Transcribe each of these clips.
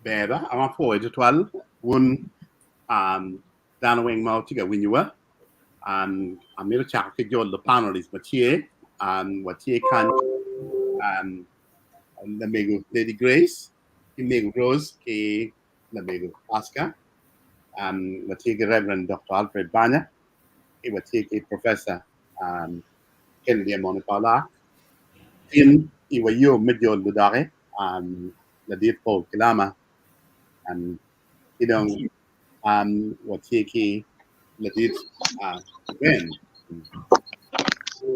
Ber ba, an apwoyo tutwal wun um, dano weng ma wutye ka winyowa. Um, amito cako ki jolo panelist ma tye. Um, watye kany um, lamego Lady Grace, ki mego Rose, ki lamego Pasca. Um, watye ki Reverend Dr. Alfred Banya, ki watye ki Professor um, Kennedy Amone Paulak. Tin iwa yom me jolo doki um, ladit Paul Kilama. Um, ki dong um, watye ki ladit uh, Ben.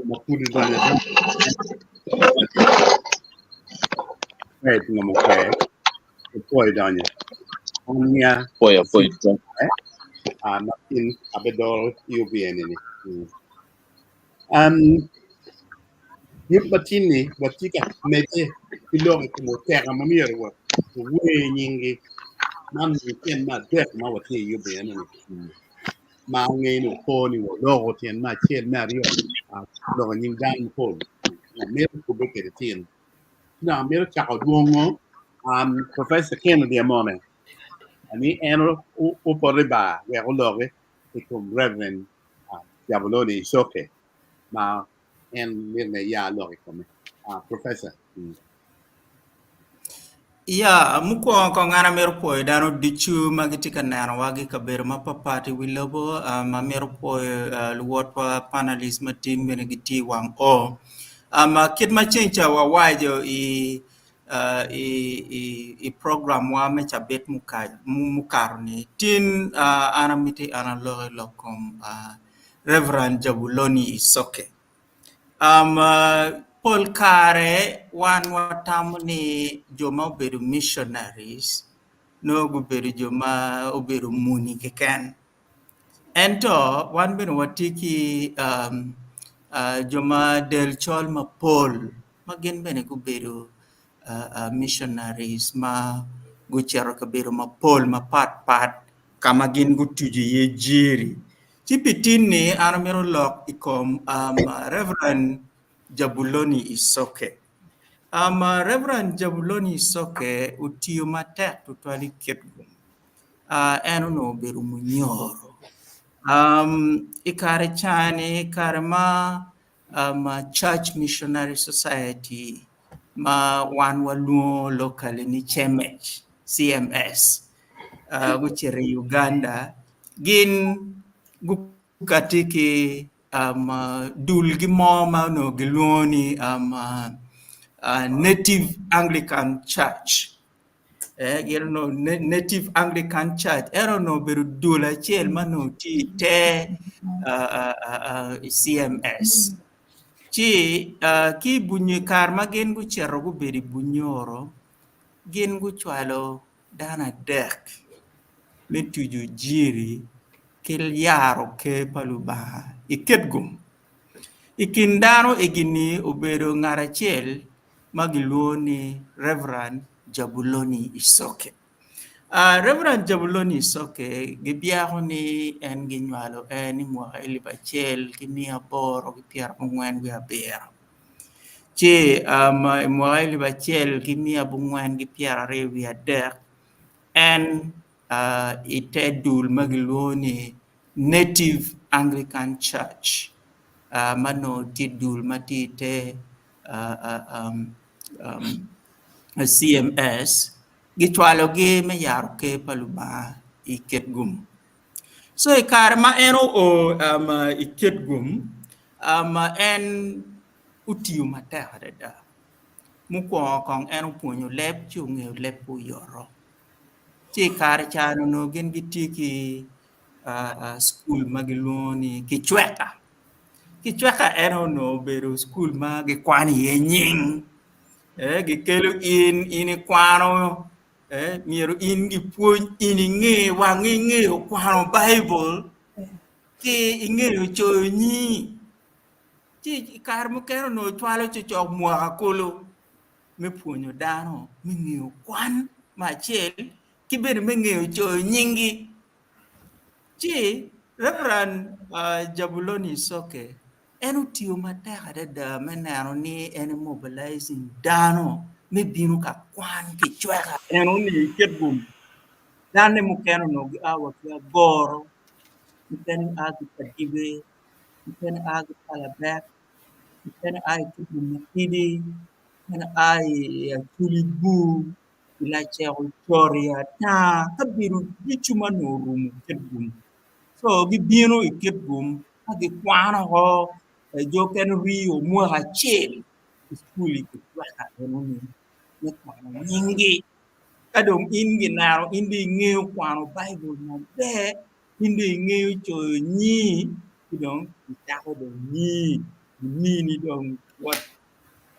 Ma pud odonyo Fred ngamo kwe opwoyo donyo. Omiya Pwoyo pwoyo. uh, ma tin abedoro UBN ni. Mm. Um, yub ma tin-ni watye ka medde ki lok i kom oteka ma myero wa wer nyinggi. Man tyen me adek ma watye i UBN ni. Mm. Ma angeyo ni opo ni waloko tyen me acel me aryo uh, loko nying dano mapol. Amito kubbe kwede tin. Ci dong amito cako dwongo um, Professor Kennedy Amone. Ani en opoto i bar wek oloki i kom Reverend uh, Jabuloni Isoke ma en mito ni ya lok i kome. Uh, Professor. Mm. Ya, mukwongo kong an amito pwoyo dano ducu ma gitye ka nenowa ki i kabedo mapapat i wi lobo. Um, amito pwoyo uh, luwotwa panelist ma tin bene gitye i wang o. Um, kit ma ceng ca wawaco i uh, i, i, i programwa me cabit muka, mukato-ni, tin uh, an amiti an alok i lok kom uh, Reverend Jabuloni Isoke. Um, uh, pol kare wan watamo ni jo ma obedo missionaries nongo gubedo jo ma obedo muni keken. Ento wan bene watye ki um, uh, jo ma del col mapol ma gin bene gubedo uh, uh, missionaries ma gucito i kabedo mapol mapat pat ka ma gin gutuco iye jiri. Ci pi tin-ni an amito lok i kom um, Reverend Jabuloni Isoke. Um, Reverend Jabuloni Isoke otiyo matek tutwal i Kitgum. Uh, en onongo obedo munyoro. Um, I kare cani, i kare ma um, Church Missionary Society ma wan walwongo locally ni CMS, CMS uh, gucito i Uganda, gin gukati ki um, uh, dulgi mo ma onongo gilwongo ni um, uh, uh, Native Anglican Church. Eh, gin onongo Native Anglican Church ento onongo obedo dul acel ma onongo tye i te uh, uh, uh, CMS. Ci uh, ki i Bunyo i kare ma gin gucito gubedo i Bunyoro, gin gucwalo dano adek me tuco jiri ki yaro ker pa Lubanga i Kitgum. I kin dano egi-ni obedo ngat acel ma gilwongo ni Reverend Jabuloni Isoke. Uh, Reverend Jabuloni Isoke gibyeko ni en ginywalo en i mwaka 1897. Ci um, i mwaka 1923 en uh, i te dul ma gilwongo ni Native Anglican Church uh, ma nongo tye dul ma tye i te uh, uh, um, um, CMS gicwalogi me yaro ker pa Lubanga i Kitgum. So i kare ma en oo um, i Kitgum, um, en otiyo matek adada. Mukwongo kong en opwonyo leb ci ongeyo leb oyoto. Ci i kare ca onongo gin gitye ki uh, uh, cukul ma gilwongo ni Kicweka. Kicweka en onongo obedo cukul ma gikwano iye nying. Eh, gikelo in, in ikwano, eh, myero in gipwony in inge wang ingeyo kwano Baibul ki ingeyo coyo nyingi. Ci i kare mukene onongo cwalo cocok mwaka kulu me pwonyo dano me ngeyo kwan me acel ki bene me ngeyo coyo nyinggi. Ci Reverend uh, Jabuloni Isoke en otiyo matek adada me neno ni en mobilizing dano. me bino ka kwan ki cweka. Eno ni i Kitgum, danne mukene onongo gia wa ki Agoro, mukene a ki Kadibe, mukene a ki Palabek, mukene a i Kitgum matidi, mukene a i Acholi Bur, i Lacek Ocori ata, kabedo ducu ma onongo orumo Kitgum. Co gibino i Kitgum ka gikwano oko, jo mukene rii mwaka acel i cukul i Kitweka enoni me kwano nyinggi. Ka dong in gineno in dong ingeyo kwano Baibul maber, in dong ingeyo coyo nyingi, ci dong gicako dong nyingi, gimini dong what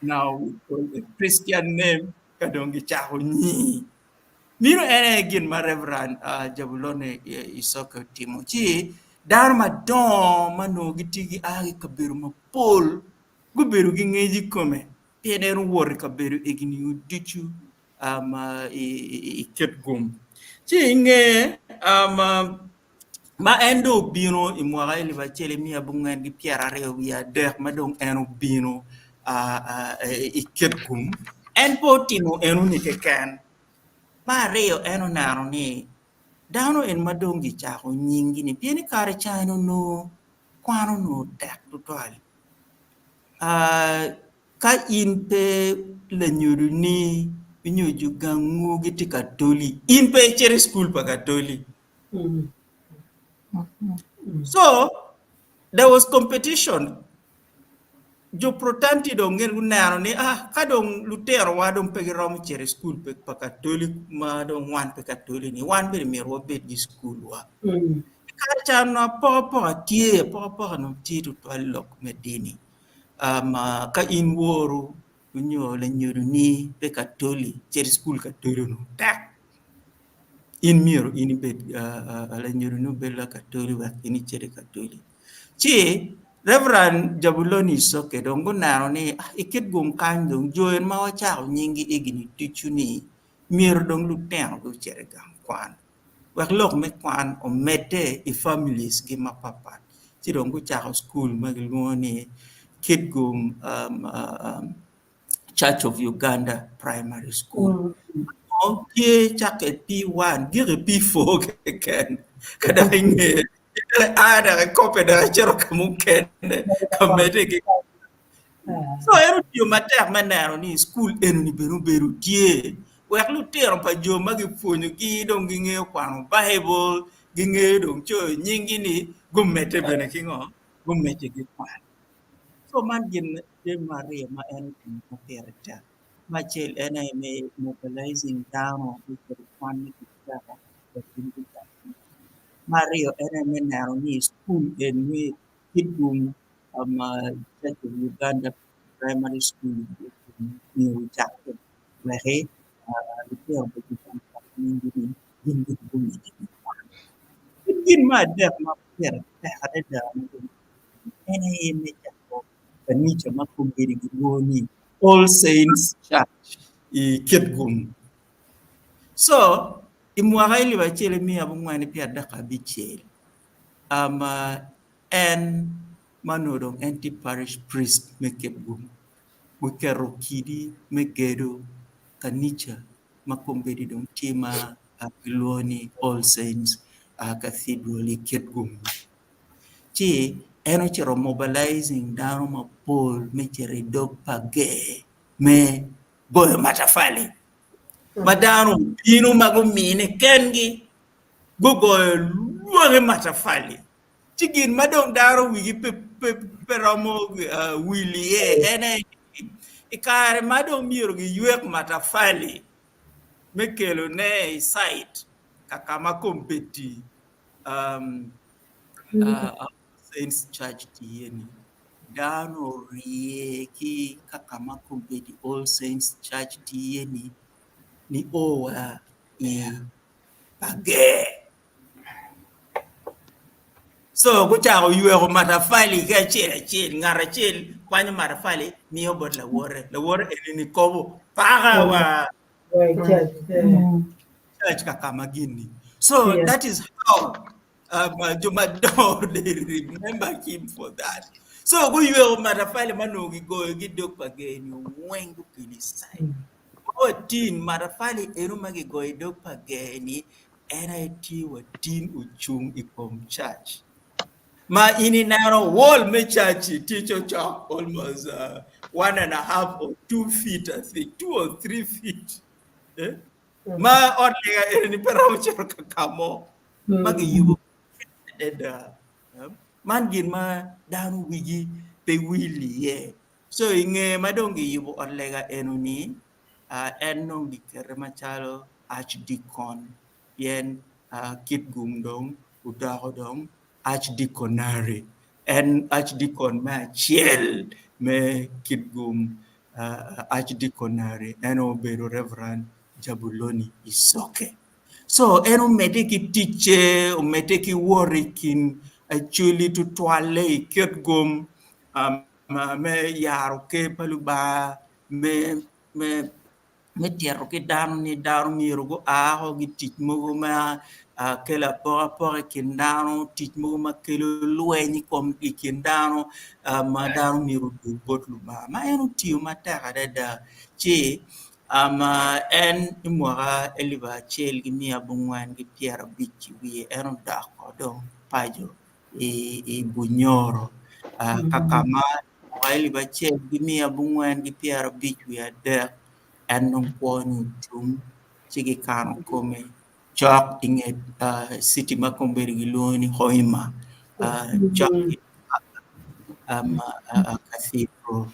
now we call a Christian name ka dong gicako nyingi. Meno en aye gin ma Reverend Jabulon Isoke otimo. Ci dano madongo ma onongo gitye gia ki i kabedo mapol gubedo ki ngec i kome pien en owoto i kabedo egini ducu i Kitgum. Ci i nge ma en dong obino i mwaka alip acel miya abongwen ki pyeraryo wiye adek ma dong en obino i Kitgum, en pe otimo enoni keken. Me aryo en oneno ni dano eni ma dong gicako nyinggi-ni pien i kare ca en onongo kwan onongo tek tutwal. Ka in pe lanyodoni nyo jo gangwu gitye katoli, in pe icito i cukul pa katoli. So there was competition. Jo Protanti dong gin guneno ni ah ka dong lutinowa dong pe giromo cito i cukul pa katoli ma dong wan pe katoli ni wan bene myero wabed ki cukulwa. I kare ca onongo apokapoka tye, apokapoka onongo tye tutwal i lok me dini. Ka in woru nyo lanyodoni pe katoli, cito i cukul katoli onongo tek. In myero in ibed lanyodoni obed lakatoli wek in icit i katoli. Ci Reverend Jabuloni Isoke dong guneno ni i Kitgum kany dong jo eni ma wacako nyinggi egini ducu ni myero dong lutino gucit i gang kwan wek lok me kwan omedde i families gi mapatpat. Ci dong gucako cukul ma gilwongo ni Kitgum Church of Uganda Primary School. Tye cakke i P1 giko i P4 keken ka dok i nge a dok ikope dok icito ka mukene ka medde ki So en otiyo matek me neno ni cukul enoni bene obedo tye wek lutino pa jo ma gipwonyogi dong gingeyo kwano Baibul, gingeyo dong coyo nyinggi-ni gumedde bene ki ngo? Gumedde ki kwan. Co man gin jami me aryo ma en otimo ma pire tek. Me acel en aye me mobilizing dano me cito i kwan me tic peko wek gin gucak tic. Me aryo en aye me neno ni cukul eni Kitgum Church of Uganda Primary School myero ocakke wek lutino me gin gumedde ki kwan. Ki gin me adek ma pire tek adada en aye me cako kanica ma kombeddi gilwongo ni All Saints Church i Kitgum. Co i mwaka alip acel miya abongwen ki pyeraboro abicel, en ma onongo dong en tye parish priest me Kitgum guketo kidi me gedo kanica ma kombeddi dong tye ma gilwongo ni All Saints Cathedral i Kitgum. Ci en ocito mobilizing dano mapol me cito i dog pa ger me goyo matafali ma dano obino ma gumine kengi gugoyo lwaki matafali ci gin ma dong dano wigi pe romo wil iye en aye ni i kare ma dong myero giywek matafali me kelone i cite ka ka ma kombeddi Saints Church tye iye-ni, dano orye ki kaka ma kombeddi All Saints Church tye iye-ni nio wa i Pager. Co gucako yweko matafali ki acel acel, ngat acel kwanyo matafali miyo bot lawote, lawote eni-ni kobo paka wa Church ka ka ma gin-ni. So that is how jo madongo they remember him for that. So guyweko matafali ma onongo gigoyo ki i dog pa ger-ni weng gukelo i side. wa tin matafali eno ma gigoyo i dog pa ger-ni en aye tye wa tin ocung i kom cac. Ma in ineno wall me cac-ci tye cokcok almost 1.5 or 2 feet I think, 2 or 3 feet. Eh? Ma ot lega eni pe romo cito ka ka mo ma giyubo adada. Man gin ma dano wigi pe wil iye. So i nge ma dong giyubo ot lega eno-ni, en dong gikete macalo archdeacon pien Kitgum dong odoko dong archdeaconary. En archdeacon me acel me Kitgum archdeaconary en obedo Reverend Jabuloni Isoke. So en omedde ki ticce, omedde ki wot i kin Acholi tutwalle i Kitgum me yaro ker pa Lubanga me tito ki dano ni dano myero gua woko ki tic mogo ma kelo apokapoka i kin dano, tic mogo ma kelo lweny i kin dano ma dano myero odug bot Lubanga ma en otiyo matek adada ci en i mwaka alip acel ki 450 ki wiye en odoko dong paco i Bunyoro ka ka ma mwaka 1453 en dong kwone otum ci gikano kome cok i nget citi ma kombeddi gilwongo ni Hoima cok ki Cathedral.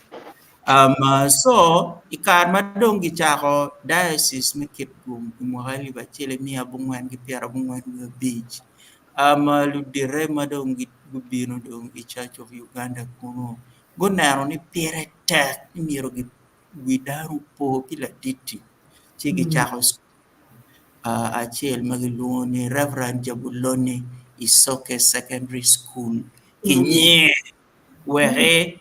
So i kare ma dong gicako Diocese me Kitgum i mwaka 1485 ludite ma dong gubino dong i Church of Uganda kunu guneno ni pire tek ni myero wi dano opo ki ladit-ti ci gicako acel ma gilwongo ni Reverend Jabuloni Isoke Secondary School ki nyinge wek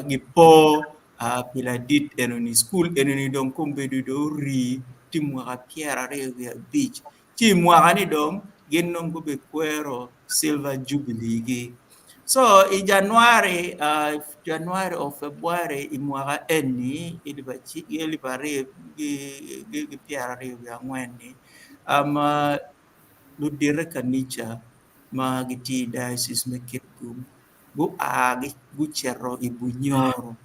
gipo pi ladit enoni. Cukul enoni dong kombeddi dong ori tye mwaka 25 ci i mwaka-ni dong gin dong gubikwero Silver Jubilee-gi. So i January, January or February i mwaka eni 2024-ni ludite kanica ma gitye i Diocese me Kitgum gua gucito i Bunyoro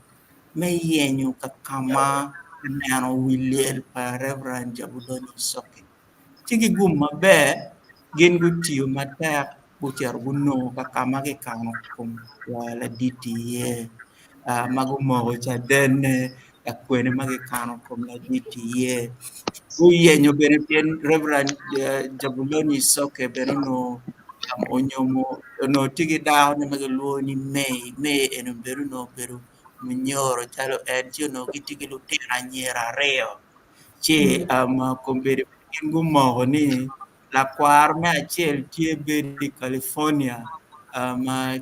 me yenyo ka ka ma kineno wi lyel pa Reverend Jabuloni Isoke. Ci gigum maber, gin gutiyo matek gucito gunongo ka ka ma kikano kom ladit-ti iye ma gumoko cadenne kwene ma kikano kom ladit-ti iye. Guyenyo bene pien Reverend Jabuloni Isoke bene onongo onyomo onongo tye ki dakone ma kilwongo ni May, May eni bene onongo obedo munyoro calo en ci onongo gitye ki lutino anyira aryo ci kombeddi gin gumoko ni lakwaro me acel tye bedo i California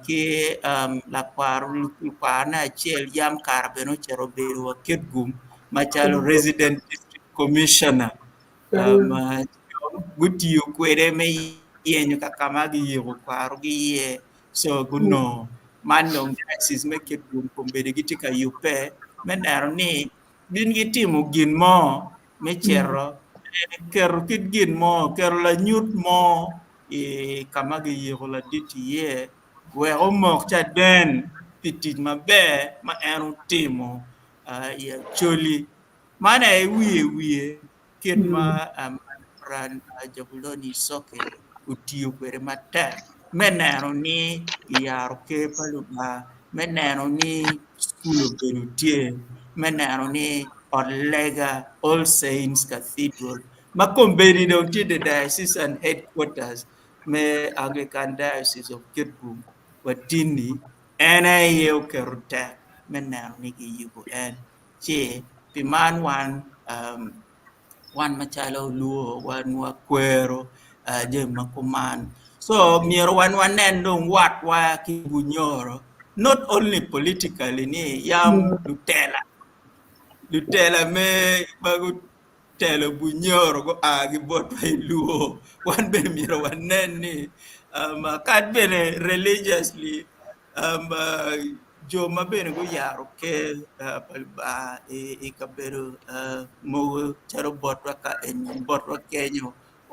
ki lakwarone acel yam kare bene ocito obedo wa Kitgum macalo resident district commissioner gutiyo kwede me yenyo ka ka ma giyiko kwarogi iye so gunongo man dong diocese me Kitgum kombeddi gitye ka yubbe me neno ni gin gitimo gin mo me cito keto kit gin mo keto lanyut mo i ka ma giyiko ladit iye wek omok caden pi tic maber ma en otimo i Acholi. Man aye wiye wiye kit ma Reverend Jabuloni Isoke otiyo kwede matek me neno ni kiyaro ker pa Lubanga, me neno ni cukul obedo tye, me neno ni ot lega All Saints Cathedral ma kombeddi dong tye the diocesan headquarters me Anglican Diocese of Kitgum watini en aye oketo tek me neno ni kiyubo en ci pi man wan wan macalo luo wan wakwero jami ma kuman so myero wan wanen dong watwa ki Bunyoro not only politically ni yam lutela lutela me ma gutelo Bunyoro gua ki botwa i luo wan bene myero wanen ni kadi bene religiously. jo ma bene guyaro ker pa Lubanga i kabedo mogo calo botwa ka eni botwa kenyo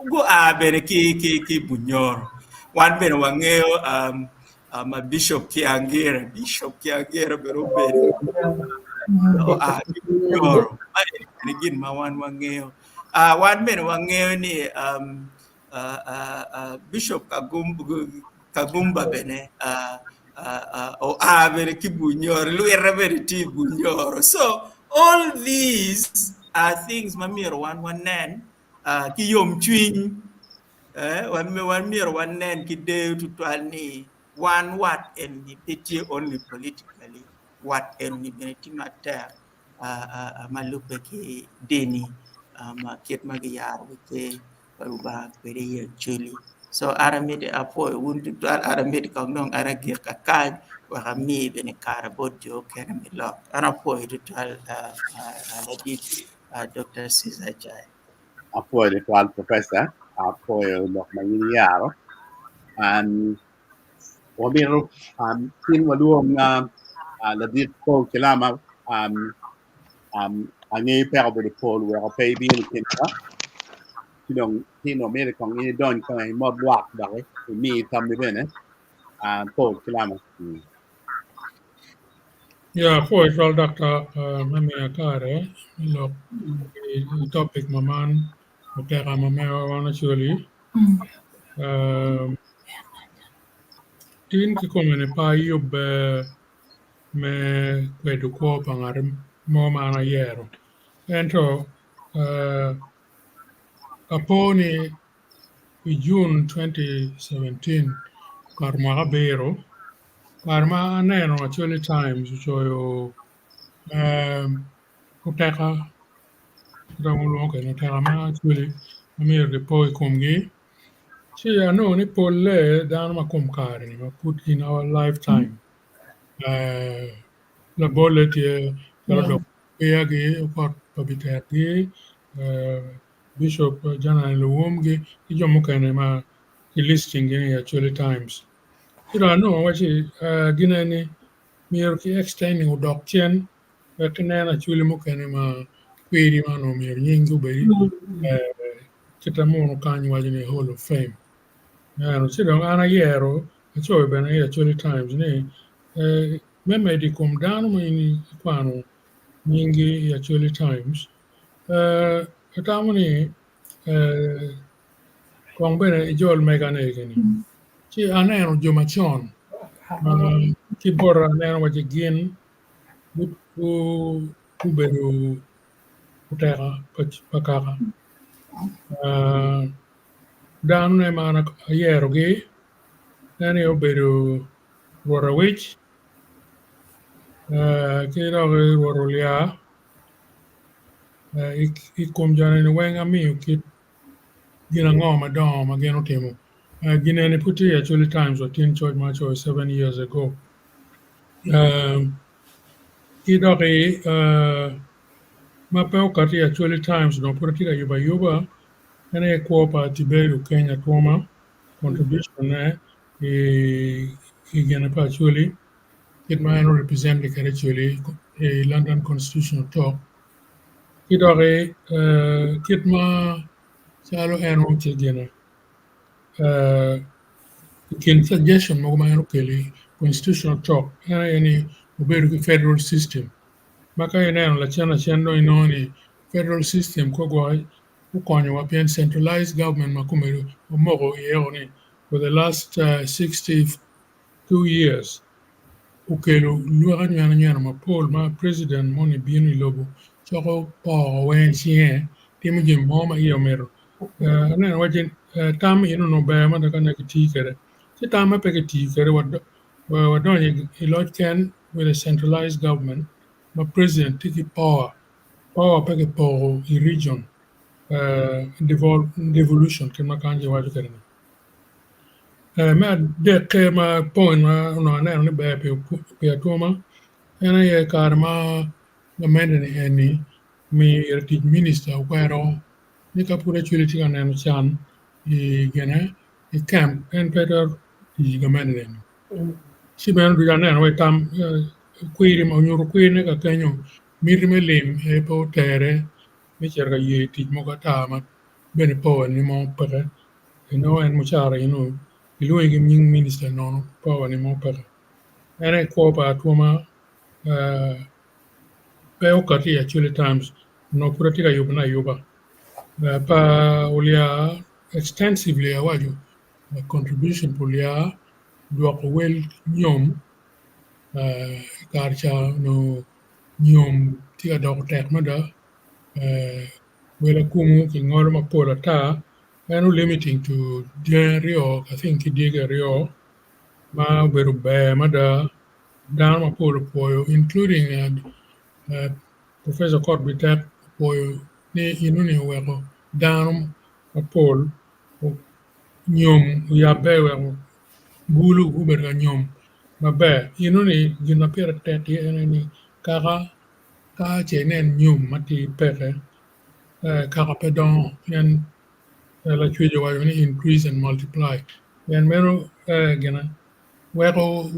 gua bene ki i Bunyoro. Wan bene wangeyo ma Bishop Kiangire, Bishop Kiangire bene obedo oa ki Bunyoro. Meno bene gin ma wan wangeyo. Wan bene wangeyo ni Bishop Kagumba bene oa bene ki Bunyoro, lwite bene tye i Bunyoro. So all these are things ma myero wan wanen ki yomcwiny, wan myero wanen ki deyo tutwal ni wan wat eni pe tye only politically, wat eni bene tye matek ma lubbe ki dini ma kit ma giyaro ki ker pa Lubanga kwede i Acholi. So an amiti apwoyo wun tutwal, an amiti kong dong an agik kakany wek ami bene kare bot jo okene me lok. An apwoyo tutwal ladit Dr. Caesar Jai. Apwoyo tutwal Professor, apwoyo lok ma in iyaro. Wamito tin walwong ladit Paul Kilama angeyo peko obedo pol weko pe ibino i kinwa ci dong tin wamito kong in idony kong imot lwak dok imi tammi bene Paul Kilama. Ya apwoyo twal daktar me miya kare me lok i topic ma man oteka ma mewa wan Acholi. Tin kikome-ni pe ayubbe me kwedo kwo pa ngat mo ma an ayero ento apo ni i June 2017 okato mwaka abiro kare ma aneno Acholi Times ocoyo oteka romo lwongo kwede oteka ma Acholi ma myero kipo i komgi ci anongo ni polle dano ma kom kare-ni ma pud in our lifetime labolle tye calo dok Peyagi, Okot pa Bitergi, Bishop Janani Luwumgi ki jo mukene ma ki listing gi i Acholi Times. Ci dong anongo wacci gin eni myero ki extending odok cen wek ki nen Acholi mukene ma kwiri ma onongo myero nyinggi obedi kite munu kany waco ni Hall of Fame. Ento ci dong an ayero acoyo bene i Acholi Times ni me medo i kom dano ma in ikwano nyinggi i Acholi Times, atamo ni kong bene ijol mega ni eni. Ci aneno jo macon ki bota aneno waci gin gubedo oteka pa kaka. Danone ma an ayerogi en aye obedo Rwot Awic ki dok Rwot Olya i kom jo-ni weng amiyo kit gin ango madongo ma gin otimo. Gin eni pud tye i Acholi Times wa tin coc ma acoyo 7 years ago. Ki doki ma pe okati i Acholi Times dong pud atye ka yubo ayuba en aye kwo pa Tiberio Kenya Twoma contribution ne i gine pa Acholi kit ma en o-represent kwede Acholi i London Constitutional Talk ki doki kit ma calo en tye gine i kin suggestion mogo ma en okelo i Constitutional Talk en aye ni obedo ki federal system ma ka ineno lacen lacen dong inongo ni federal system kor gwoki okonyowa pien centralized government ma kome omoko iye ni for the last 62 years okelo lwak anywena nywena mapol ma president moni bino i lobo coko poko weng i cinge timo jami mo ma iye omito. Aneno wacci tam eni onongo ber mada ka ne kitiyo kwede ci tam ma pe kitiyo kwede wadonyo i loc ken with a centralized government ma president tye ki power, power pe kipoko i region devolution kit ma kany kiwaco kwede ni. Me adekke ma point ma onongo aneno ni ber pi atwoma en aye kare ma gamente ni eni omiyo ite tic minista okwero ni ka pud Acholi tye ka neno can i gine i camp en pe twero tic i gamente ni eni. Ci meno ducu aneno wa i tam. kwiri onyuto kwirine ka kenyo miti me lim aye pe otere me cito ka ye tic mogo ata ma bene power ni mo peke inongo en mucara eno kilwongi ki nying minista nono power ni mo peke en aye kwo pa Atwoma pe okati i Acholi Times onongo pud atye ka yubone ayuba pa Olya extensively awaco contribution pa Olya dwoko wel nyom i kare ca onongo nyom tye ka doko tek mada wel akumu kingolo mapol ata en o limiting to dyangi aryo I think ki dyegi aryo ma obedo ber mada dano mapol opwoyo including Professor Okot Bitek opwoyo ni enoni oweko dano mapol nyom oyabbe weko bulu gubedo ka nyom maber. Enoni gin ma pire tek iye ene ni kaka ka ce inen nyom matir peke kaka pe dongo pien lacwec owaco ni increase and multiply pien meno gine weko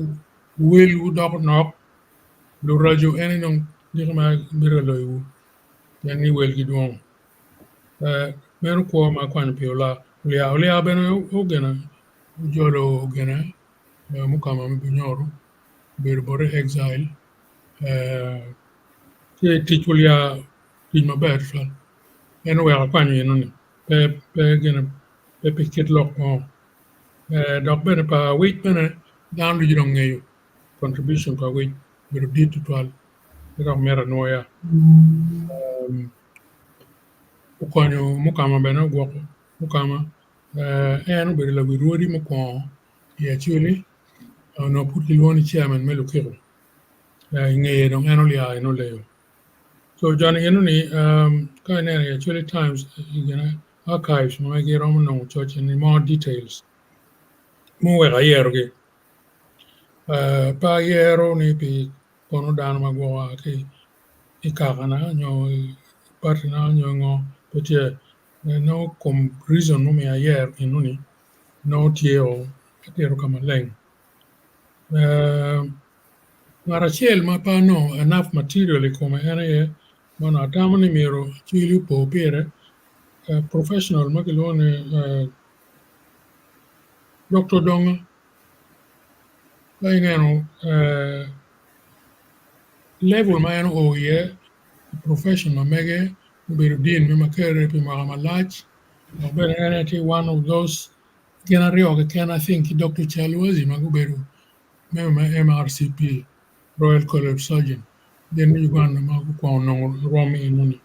welwu doko nok luraco ene dong diki ma bedo ka loyowu pien ni welgi dwong. Meno kwo ma akwanyo pi olya, olya bene ogene ojolo ogene mukama me Bunyoro obedo bote exile ci tic olya tic maber tutwal en oweko akwanyo enoni pe gine pe pi kit lok mo dok bene pa awic bene dano ducu dong ngeyo contribution pa awic obedo dit tutwal pe dok mito anwoya. Okonyo mukama bene ogwoko mukama en obedo lawi rwodi mukwongo i Acholi onongo pud kilwongo ni chairman me Lukiko i ngeye dong en olya en oleyo so joni enoni ka ineno i Acholi Times archives ma giromo nongo coc eni more details muweko ayerogi pe ayero ni pi kono dano ma gwoko a ki i kakana nyo i patina nyo ngo pe tye nongo kom reason mumiyo ayero enoni nongo tye o atito ka maleng. Ngat acel ma pe anongo enough material i kome en aye ma onongo atamo ni myero acwili opo pire professional ma kilwongo ni Dokta Odonga ka ineno Level ma en oo iye i profession ma mege obedo dean me Makerere pi mwaka malac dok bene en aye tye one of those gin aryo keken I think ki Dokta Chalwazi ma gubedo member me MRCP Royal College of Surgeon gin me Uganda ma gukwongo nongo rwom enoni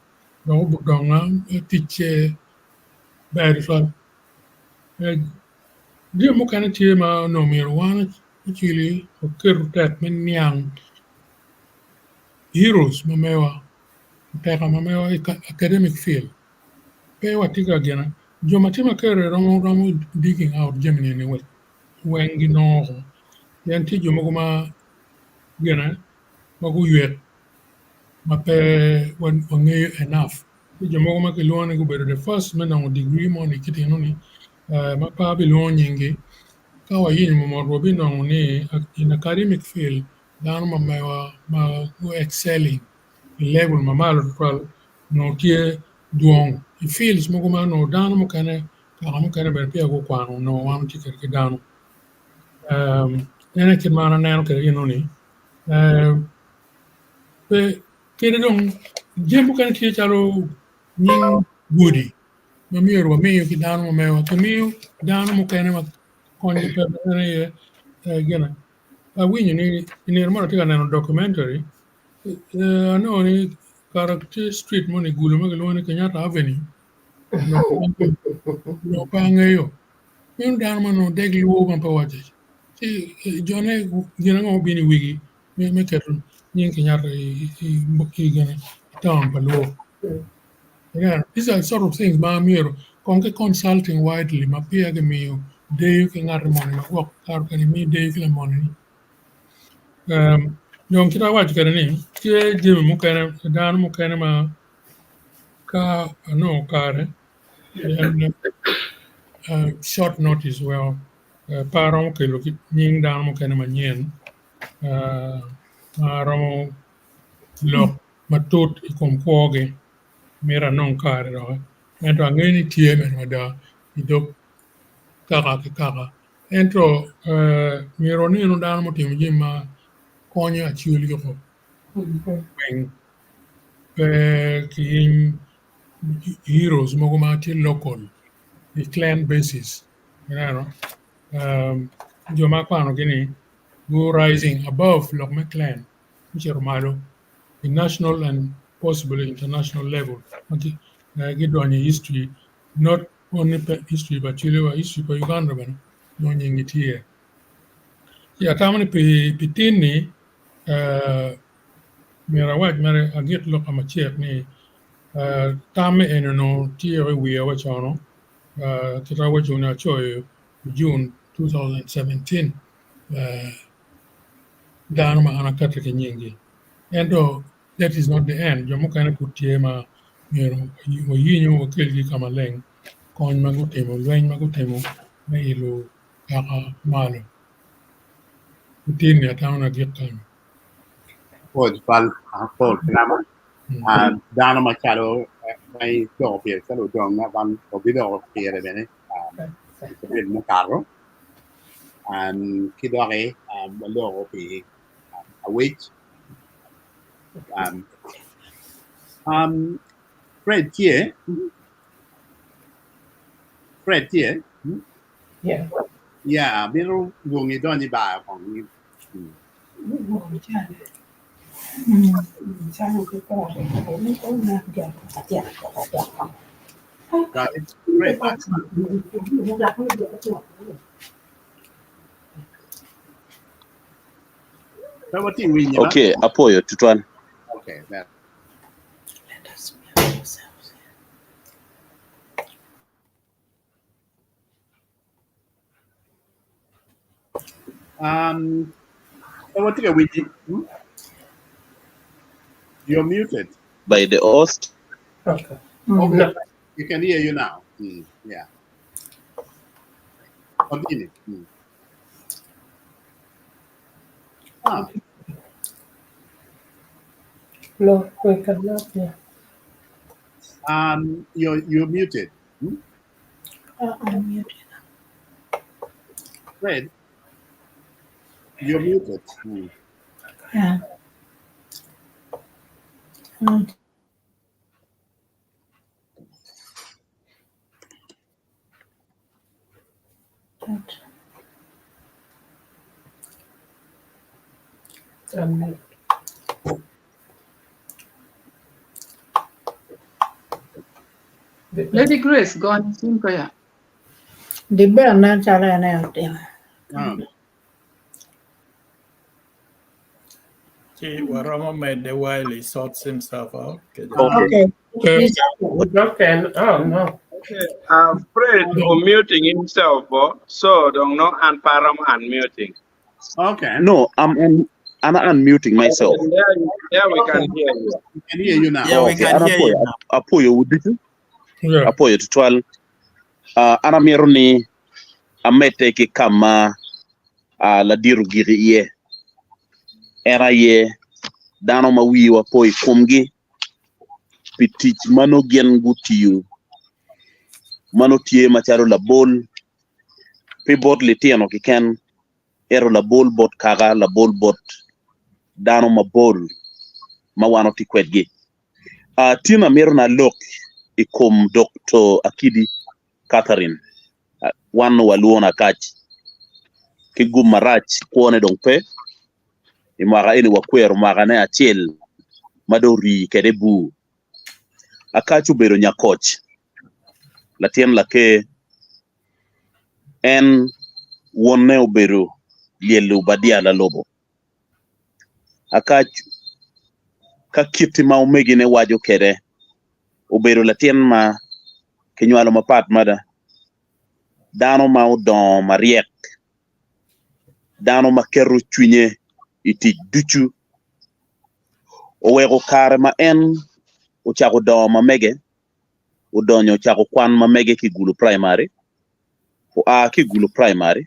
dok odonga ticce ber tutwal. Jami mukene tye ma onongo myero wan ocwili waketo tek me niang heroes ma mewa oteka ma mewa i academic field pe watye ka gine jo ma tye ma kere romo romo digging out jami ni wek weng ginongo oko pien tye jo mogo ma gine ma guywek ma pe wangeyo enough tye jo mogo ma kilwongo ni gubedo the first me nongo degree moni kit enoni ma pe abilwongo nyinggi. Ka wayenyo mot wabinongo ni in academic field dano ma mewa ma gu excelling i level ma malo tutwal onongo tye dwong i fields mogo ma onongo dano mukene kaka mukene bene peya gukwano onongo wan watye kwede ki dano. En aye kit ma an aneno kwede enoni pe kadi dong jami mukene tye calo nying gudi ma myero wamiyo ki dano ma mewa kimiyo dano mukene ma konygi pe en aye gine awinyo ni i nino mo atye ka neno documentary anongo ni kara tye street moni i Gulu ma kilwongo ni Kenyatta Avenue onongo pe angeyo meno dano ma onongo deg lwor ma pe waco ci jone gin ango obino i wigi me keto nying Kenyatta i town pa lwor. These are sort of things ma myero kong ki consulting widely ma peya kimiyo deyo ki ngat moni ma gwok kare kene imiyo deyo ki lamoni ni. Dong kit ma awaco kwede ni tye jami mukene dano mukene ma ka anongo kare short notice weko pe aromo kelo nying dano mukene manyen. ma romo lok matut i kom kwogi mito anong kare doki ento angeyo ni tye mere mada i dog kaka ki kaka ento myero wanenu dano mutimo jami ma konyo acwali woko weng pe ki yeny heroes mogo ma tye local i clan basis ineno jo ma akwanogi ni gu rising above lok me clan gucito malo i national and possibly international level ma gidonyo i history not only history pa Acholi wa history pa Uganda bene nongo nying-gi tye iye. Ci atamo ni pi tin-ni myero awac mere agik lok ka macek ni tam me eni onongo tye i wiya wa cono kit ma awaco ni acoyo i June 2017 dano ma an akati ki nyinggi ento that is not the end jo mukene pud tye ma myero wayinyo wakelgi ka maleng kony ma gutimo lweny ma gutimo me ilo kaka malo. Latinni atamo ni agik kany. Pwod pal pol kinama dano macalo ma iloko pire calo odonga wan wabiloko pire bene i cabit mukato ki doki waloko pi awec Fred tye? Fred tye? Yeah. Yeah, amito lwongi idony i bar kong. Got it. Fred. Pe watye winyi ba? Okay, apoyo tutwal. Okay, ber. Let us mute ourselves. Pe watye ka winyi. You're muted. By the host. Okay. Okay. You can hear you now. Yeah. Continue. Ah. No, we cannot hear. You're muted. I'm muted. Fred, you're muted. Yeah. Lady Grace, go on sim ko ya. Di ber nen calo en aye otimo. Ci waromo medde while he sorts himself out. Okay. Okay. Okay. Oh, no. Okay. Fred unmuting himself, oh, so don't know and param unmuting. Okay. No, I'm unmuting myself. Okay, there we can hear you. We can hear you now. Yeah, we Okay, can an hear you apoyo now. apoyo wuducu Yeah. apoyo tutwal. An amito ni amedde ki ka ma ladiro giki iye. En aye dano ma wiwa po i komgi pi tic ma nongo gin gutiyo ma nongo tye macalo labol pe bot litino keken ento labol bot kaka labol bot dano mabol ma wan watye kwedgi. Tin amito na lok i kom Dr. Akidi Catherine wan nongo walwongo Akac ki gum marac kwone dong pe i mwaka eni wakwero mwakane acel ma dong orii kwede i bur. Akac obedo nyakoc latin laker en wonne obedo lyel Obadia lalobo. Akac ka kiti ma omegine waco kwede obedo latin ma kinywalo mapat mada, dano ma odongo maryek, dano ma keto cwinye i tic ducu oweko kare ma en ocako dongo ma mege odonyo ocako kwan ma mege ki i Gulu Primary, oa ki i Gulu Primary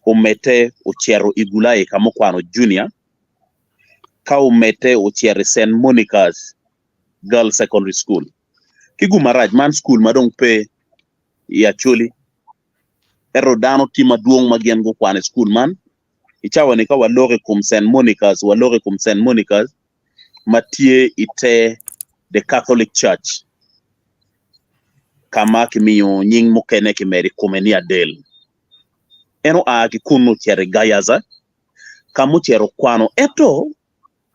omedde ocito i Gulai ka ma okwano junior. Ka omedde ocito i St. Monica's Girls Secondary School. Ki gum marac, man cukul ma dong pe i Acholi. Ento dano tye madwong ma gin gukwano i cukul man. I cawa-ni ka waloko i kom St. Monica's, waloko i kom St. Monica's ma tye i te The Catholic Church ka ma kimiyo nying mukene kimedo i kome ni Adel. En oa ki kunnu ocito i Gayaza ka ma ocito okwano ento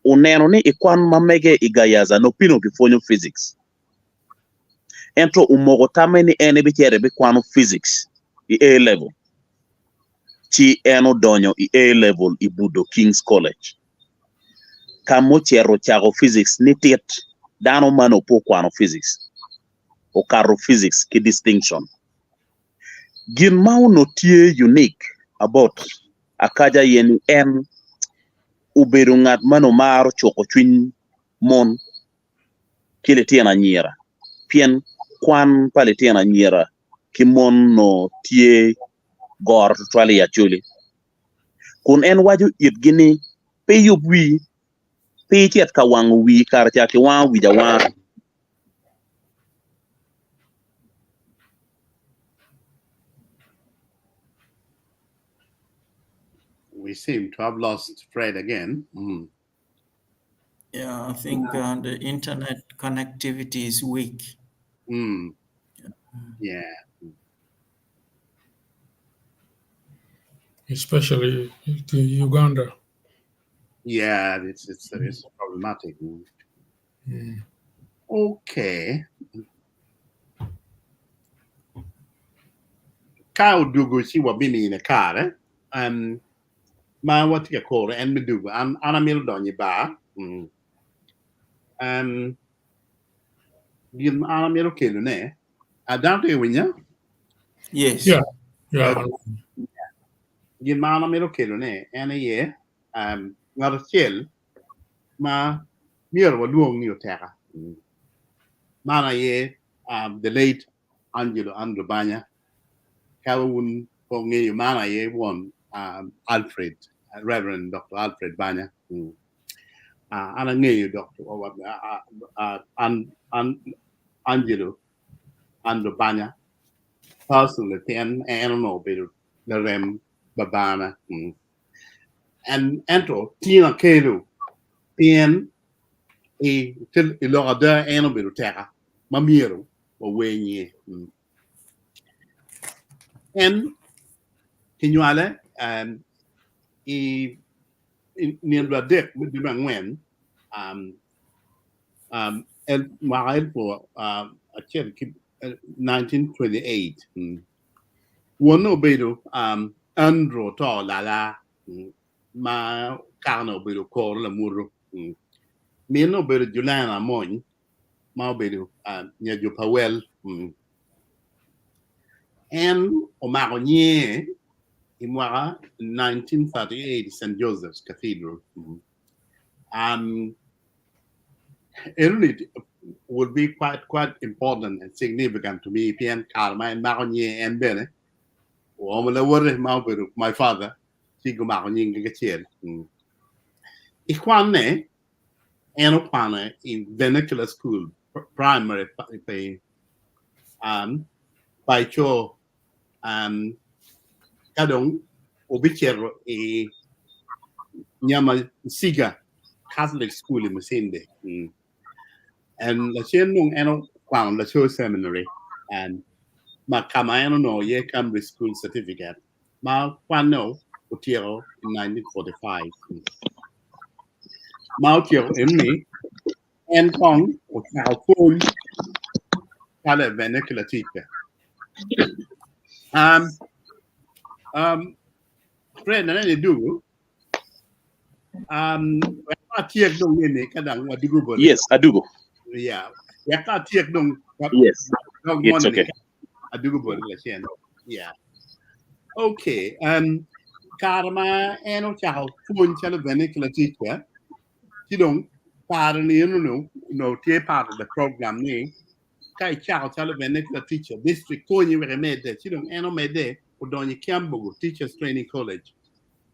oneno ni i kwan ma mege i Gayaza nongo pino kipwonyo physics. Ento omoko tamme ni en ebicito ebikwano physics i A level ci en odonyo i A level i Budo Kings College ka ma ocito ocako physics nitit dano ma nongo pe okwano physics okato physics ki distinction. Gin ma onongo tye unique about Akaja aye ni en obedo ngat ma nongo maro cuko cwiny mon ki litino anyira pien kwan pa litino anyira ki mon onongo tye goro tutwal i Acholi kun en waco itgi ni pe iyub wii, pe icit ka wango wii kare ca kiwango wic awanga. We seem to have lost Fred again. Yeah, I think the internet connectivity is weak. Yeah. Especially to Uganda. Yeah, it's problematic. Okay. Ka odugo ci wabimine kare. Ma watye ka kuro en me dugo. An an amito donyo i bar. Gin ma an amito kelone. Dano tye ka winya? Yes. Yeah. Yeah. Gin ma an amito kelone en aye ngat acel ma myero walwong ni oteka. Man aye the late Angelo Andrew Banya. Ka wun pe wungeyo man aye won Alfred, Reverend Dr. Alfred Banya. An angeyo Dr. Angelo Andrew Banya personally pien en onongo obedo larem babana. Ento tin akelo pien i lok ada en obedo teka ma myero wawer nyinge. En kinywale i nino adek me dwe me angwen mwaka elfu acel ki 1928. Wonne obedo Andrew Oto Lala ma kakane obedo Koro Lamuru. Minne obedo Juliana Amony ma obedo nyajo pa wel. En omako nyinge i mwaka 1938 i St. Joseph's Cathedral. Enoni would be quite important and significant to me pien kare ma en mako nyinge en bene oomo lawote ma obedo my father ci gumako nyinggi kacel. I kwanne en okwano i vernacular school primary paco ka dong obicito i Nyamasika Catholic School i Masinde. And lacen dong en okwano Lacor Seminary ma ka ma en onongo iye Cambridge School Certificate ma kwanne otyeko i 1945. Ma otyeko eni en kong ocako pwony calo vernacular teacher. Fred aneno idwogo wek atyek dong eni ka dong wadwogo boti. Yes, adugo. Yeah. Wek atyek dong Yes, dog it's moni okay. adugo boti lacen. Yeah. Okay. Kare ma en ocako pwony calo vernacular teacher, ci dong kare ni en onongo tye part of the program ni ka icako calo vernacular teacher, district konyi wek imedde, ci dong en omedde odonyo i Kiambogo Teachers Training College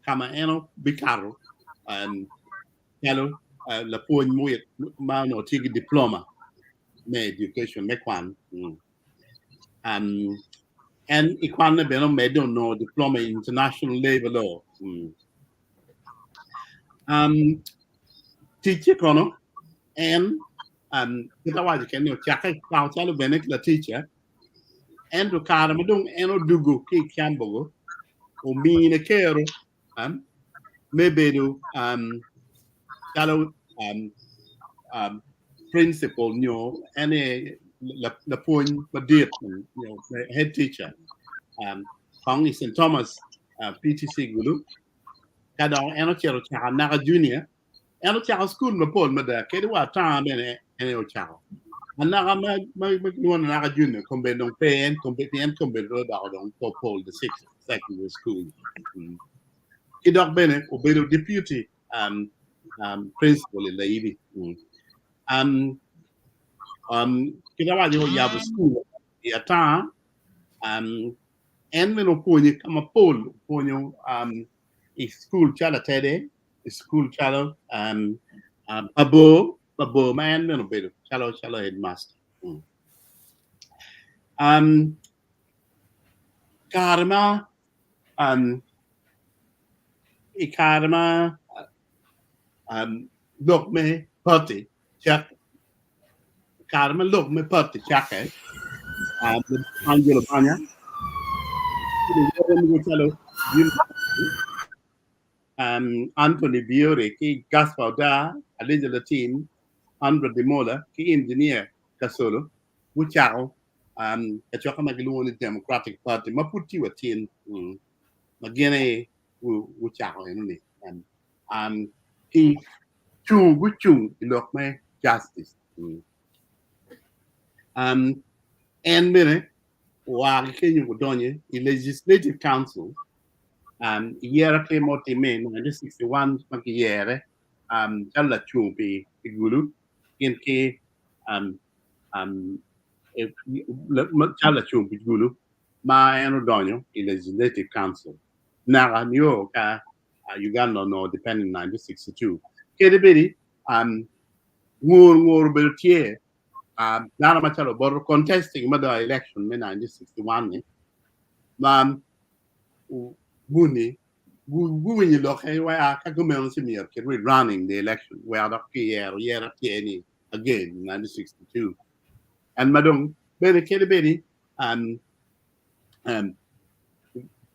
ka ma en obikato calo lapwony muwit ma onongo tye ki diploma me education me kwan. En i kwanne bene omedde onongo diploma i international labor law. Ticce kono en kit awaco kene ni ocakke kwako calo bene ki laticca ento kare ma dong en odugo ki i Kyambogo omine kero me bedo calo principal nyo en aye lapwony madit nyo head teacher kong i St. Thomas PTC Gulu ka dok en ocito ocako Anaka Junior en ocako cukul mapol mada kadi wa ata bene en aye ocako Anaka ma kilwongo ni Anaka Junior kombeddi dong pe en pien kombeddi dong odoko dong Pope Paul the Sixth Secondary School ki dok bene obedo deputy principal i Layibi kit awaco ni oyabo cukul i ata en bene opwonye ka mapol opwonyo i cukul calo Atede i cukul calo Pabor Pabor ma en bene obedo calo calo headmaster. Kare ma i kare ma lok me party cak kare ma lok me party cakke Angelo Banya calo Anthony Biore ki Gaspar Odaa, Alija Latin, Andrew Demola ki Engineer Kasolo gucako kacokke ma gilwongo ni Democratic Party ma pud tye wa tin ma gin aye gucako enoni ki cung gucung i lok me justice. En bene oa ki kenyo odonyo i Legislative Council i yero atir ma otimme i 1961 ma kiyere calo lacung pi Gulu gin ki calo lacung pi Gulu ma en odonyo i Legislative Council naka nio ka Uganda onongo dependent i 1962. Kadi bedi ngor ngor obedo tye dano macalo Obote contesting mada election me 1961 ni ma guni guwinyo lokke wa ka gumeno ci myero ki rerunning the election wek dok kiyero yer tye ni again in 1962 and ma dong bene kadi bedi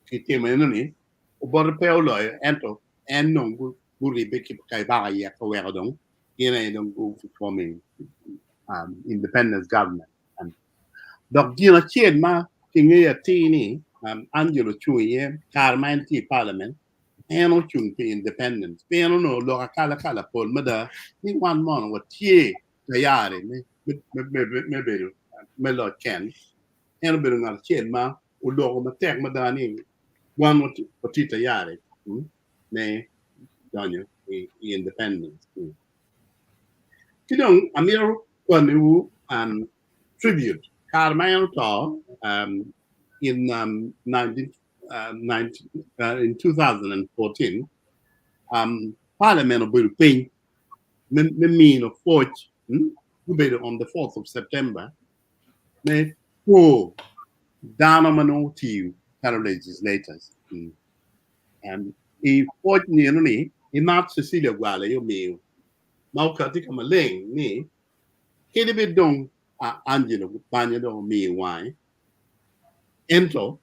kitimo eno ni Obote pe oloyo ento en dong guribbe ki Kabaka Yek oweko dong gin aye dong gu forming independence government. Dok gin acel ma kingeyo atir ni Angelo ocung iye kare ma en tye i parliament en ocung pi independence pien onongo lok akalakala pol mada ni wan mono watye tayari me bedo me loc ken. En obedo ngat acel ma oloko matek mada ni wan watye tayari me donyo i independence. Ki dong amito kwaniwu tribute kare ma en oto in 2014 parliament obedo piny me mino pwoc gubedo on the 4th of September me pwo dano ma nongo otiyo calo legislators. I pwoc nino ni Imat Cecilia Ogwal aye omiyo ma okati ka maleng ni kadi bed dong Angelo Banya dong omiyo wange ento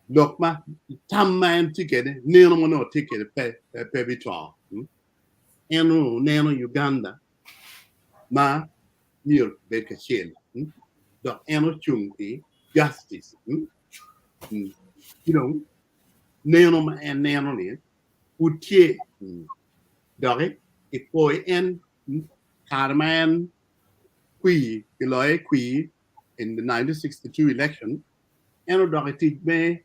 lok ma tam ma en tye kwede nino ma nongo tye kwede pe bito. En onongo neno Uganda ma myero obed kacel dok en ocung pi justice ki dong neno ma en neno ni pud tye doki ipwoyo en kare ma en kwir kiloye kwir in the 1962 election en odok i tic me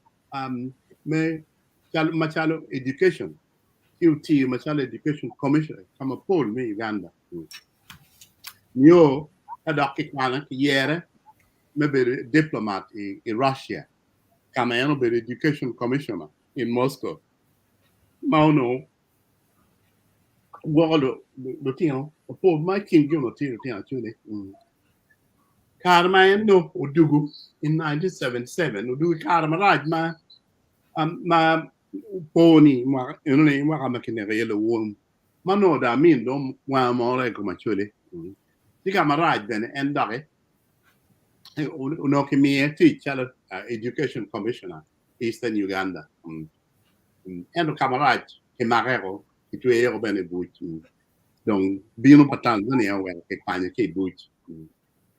me macalo education ci otiyo macalo education commissioner ka mapol me Uganda nio ka dok kikwano kiyere me bedo diplomat i Russia ka ma en obedo education commissioner in Moscow ma onongo. Gwoko lutino mapol ma i kingi onongo tye lutino Acholi. Kare ma en dong odwogo i 1977, odwogo i kare marac ma ma opo ni mwaka enoni mwaka ma kineko iye luwum ma nongo dong Amin dong wange omore i kom Acholi. Ci ka marac bene en doki onongo kimiye tic calo education commissioner i Eastern Uganda. Ento ka marac kimake ko kitweye ko bene i buc. Dong bino pa Tanzania oweko kikwanye ki i buc.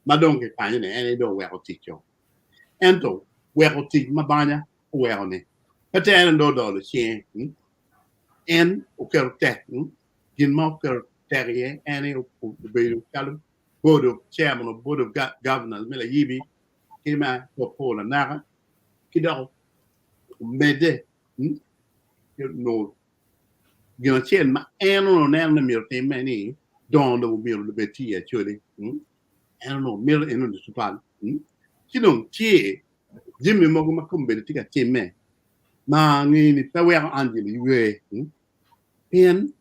Ma dong kikwanye ni en aye dong oweko tic-co. Ento weko tic ma banya oweko ni pe te en dong odolo cinge. En oketo tek, gin ma oketo tek iye en aye obedo calo board of chairman of board of governors me layibi ki me Paul Anaka ki dok omedde nongo Gin acel ma en onongo neno ni myero otimme ni dongo lobo myero obed tye i Acholi. En onongo mito enoni tutwal. Ci dong tye jami mogo ma kombeddi tye ka timme ma angeyo ni pe weko Angela ywe. Pien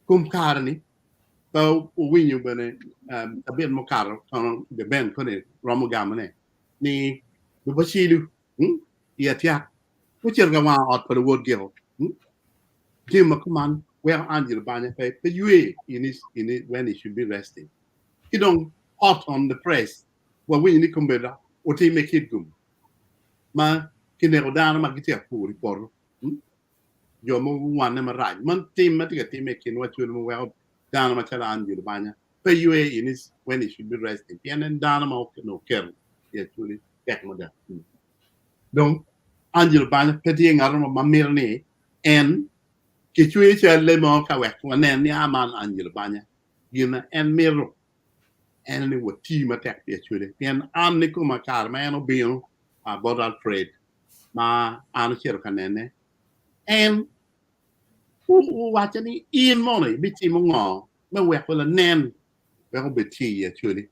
kom kare-ni pe owinyo bene cabit mukato kono The Ben koni romo gamone ni Lubacilo i atyak gucito ka wango ot pa luwotgi-o. Jami ma kuman weko Angelo banya pe pe ywe in his, in his, when he should be resting. Ki dong hot on the press wawinyo ni kombeddi otimme Kitgum ma kineko dano ma gitye ka pur i poto. Jo mogo guwanne marac. Man tim ma tye ka timme i kinwa cwalo ma weko dano macalo Angelo banya pe ywe in his, when he should be resting. Pien en dano ma onongo oketo i Acholi tek mada. Dong Angelo Banya pe tye ngat mo ma mito ni en kicwe calle mo ka wek wanen ni a man Angelo Banya. Gin ma en mito en ni wati matek pi Acholi. Pien an ni koma kare ma en obino bot Alfred ma an ocito ka nene, en owacca ni in mono ibitimo ngo me weko lanen wek obed tye i Acholi.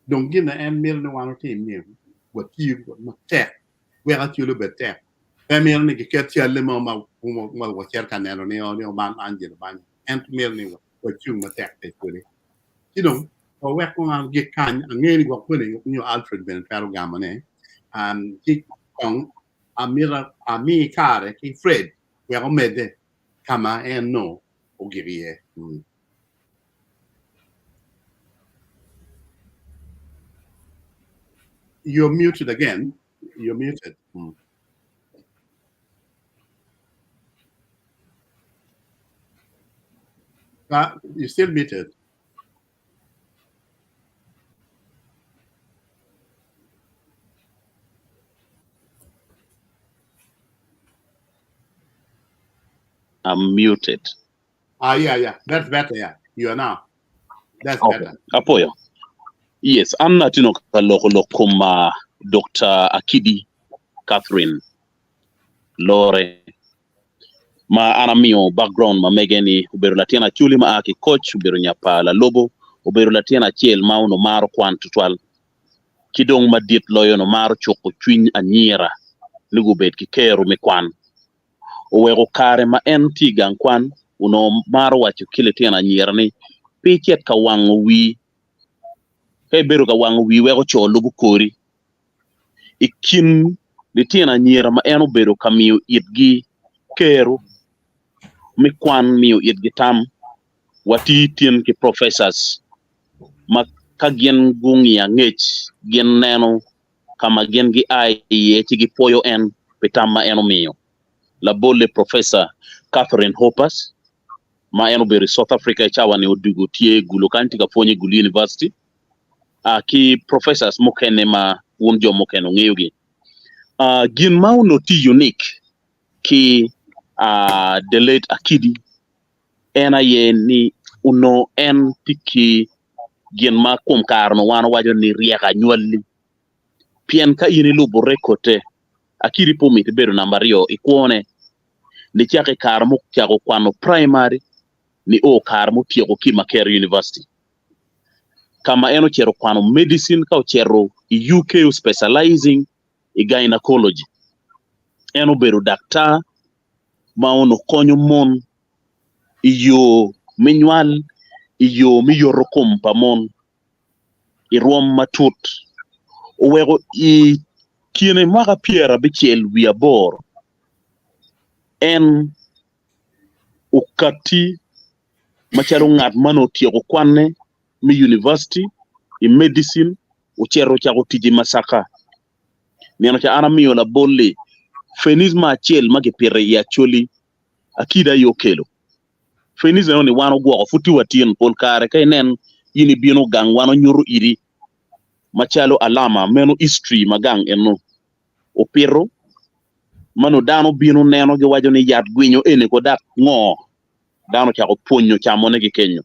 Dong gin ma en mito ni wan otim ni wati matek wek Acholi obed tek. Pe mito ni kiket calle mo ma wacito ka neno ni o man Angelo Banya. Ento mito ni wacung matek pi Acholi. Ci dong wawek kong an gik kany, angeyo ni gwok koni nyo Alfred bene twero gamone. Ci kong amito ami kare ki Fred wek omedde ka ma en nongo ogik iye. You're muted again. You're muted. You're still muted. I'm muted. Ah, yeah, yeah. That's better, yeah. You are now. That's Okay. better. Apoyo. Yes, an atino ka loko lok kom uh, Dr. Akidi Catherine Lore ma an amiyo background ma mege ni obedo latin Acholi ma a ki Koch, obedo nya pa Lalobo, obedo latin acel ma onongo maro kwan tutwal ki dong madit loyo onongo maro cuko cwiny anyira ni gubed ki kero me kwan. Oweko kare ma en tye i gang kwan, onongo maro waco ki litino anyira ni, Pe icit ka wango wii. Ka ibedo ka wango wii weko co lubo kori. I kin litino anyira ma en obedo ka miyo itgi kero me kwan, miyo itgi tam, wati tin ki professors ma ka gin gungiyo angec gin neno ka ma gin gia iye ci gipwoyo en pi tam ma en omiyo. Labolle, Professor Katherine Hoppers, ma en obedo i South Africa i cawa-ni odwogo tye i Gulu kany tye ka pwony i Gulu University, ki professors mukene ma wun jo mukene wungeyogi. Gin ma onongo tye unique ki the late Akidi en aye ni onongo en tye ki gin ma kom kare-nu wan wawaco ni ryeko anywalli. Pien ka in ilubo rekodde, akiri pe omiti bedo namba aryo i kwone nicako i kare ma ocako kwano praimari nio kare ma otyeko ki i Makerere University ka ma en ocito kwano medicine ka ocito i UK specializing i gynecology. En obedo daktar ma onongo konyo mon. I yo me nywal, i yo me yoto kom pa mon, i rwom matut, oweko i kine mwaka pyerabicel wiye aboro, en okatti macalo ngat ma nongo otyeko kwanne me univaciti i medicine, ocito ocako tic i Masaka. Nino ca an amiyo labol-li, Fenisma acel ma kipito i Acholi, Akida aye okelo. Fenis eno ni wan ogwoko pud tye watin, pol kare ka inen in ibino gang wan onyuto iri macalo alama meno history ma gang eno opito ma nongo dano bino neno giwaco ni yat gwinyo eni ko dak ngo dano ocako pwonyo camone ki kenyo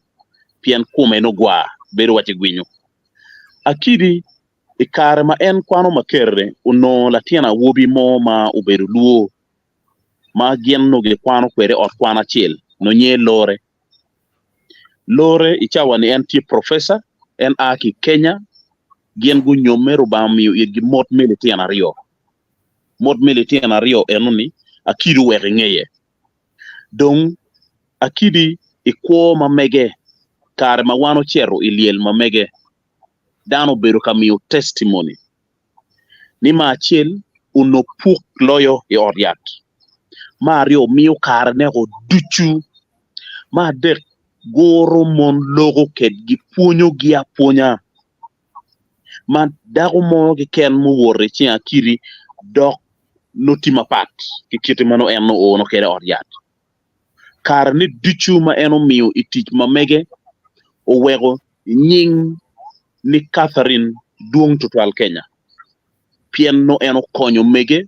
pien kome nongo gwar bedo waci gwinyo. Akidi i kare ma en kwano Makerere onongo latin awobi mo ma obedo lwo ma gin onongo gikwano kwede i ot kwan acel nongo nyinge Lore. Lore i cawa-ni en tye professor, en a ki i Kenya, gin gunyomme Rubanga omiyo itgi mot me litino aryo. Mot me litino aryo enoni Akidi oweko ingeye. Dong Akidi i kwo ma mege kare ma wan ocito i lyel ma mege dano obedo ka miyo testimony ni me acel onongo puk loyo i ot yat, me aryo miyo karene-o ducu, me adek guro mon loko kedgi pwonyogi apwonya ma dako mo keken muwoto i cing akidi dok nongo tye mapat ki kite ma nongo en oono kwede i ot yat. Karene ducu ma en omiyo i tic ma mege oweko nying ni Catherine dwong tutwal Kenya pien nongo en okonyo mege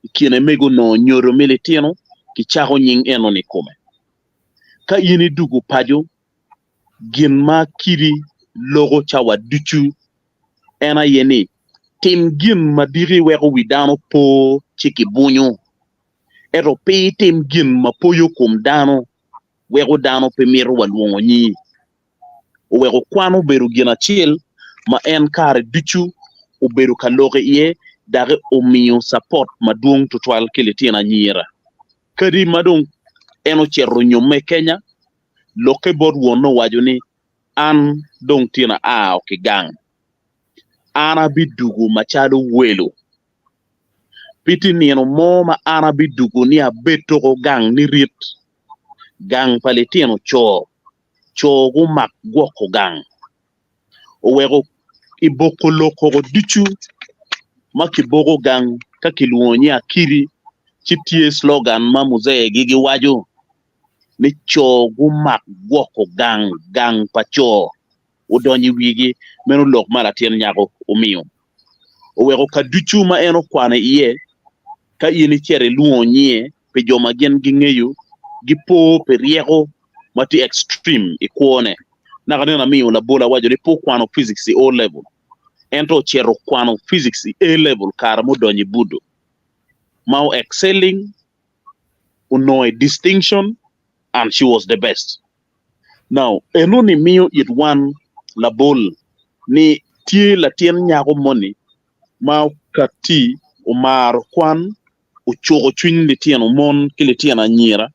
i kine mege onongo nyodo me litino kicako nying eno-ni i kome. Ka in idwogo paco, gin ma kidi loko cawa ducu en aye ni, tim gin ma diki weko wi dano po ci kibunyo, ento pe itim gin ma poyo kom dano weko dano pe mito wa lwongo nyingi. Oweko kwan obedo gin acel ma en kare ducu obedo ka lok iye dok omiyo capot madwong tutwal ki litino anyira. Kadi ma dong en ocito nyomme Kenya, lokke bot wonne owaco ni, An dong tin aa ki gang. An abidugo macalo welo. Pe tye nino mo ma an abidugo ni abed toko gang nirit, gang pa litino co, co gumak gwoko gang. Oweko i boko lok koko ducu ma kiboko gang ka kilwongo ni Akidi ci tye slogan ma muzee-gi giwaco ni co gumak gwoko gang, gang pa co odonyo i wigi, meno lok ma latin nyako omiyo. Oweko ka ducu ma en okwano iye, ka in icito ilwongo nyinge pi jo ma gin gingeyo, gipo pi ryeko ma tye extreme i kwone. Naka nen amiyo labol awaco ni pe okwano physics i O level, ento ocito okwano physics i A level kare ma odonyo i Budo, ma o excelling, onongo a distinction and she was the best. Now, enoni miyo it wan labol ni tye latin nyako moni ma okatti omaro kwan, ocuko cwiny litino mon ki litino anyira,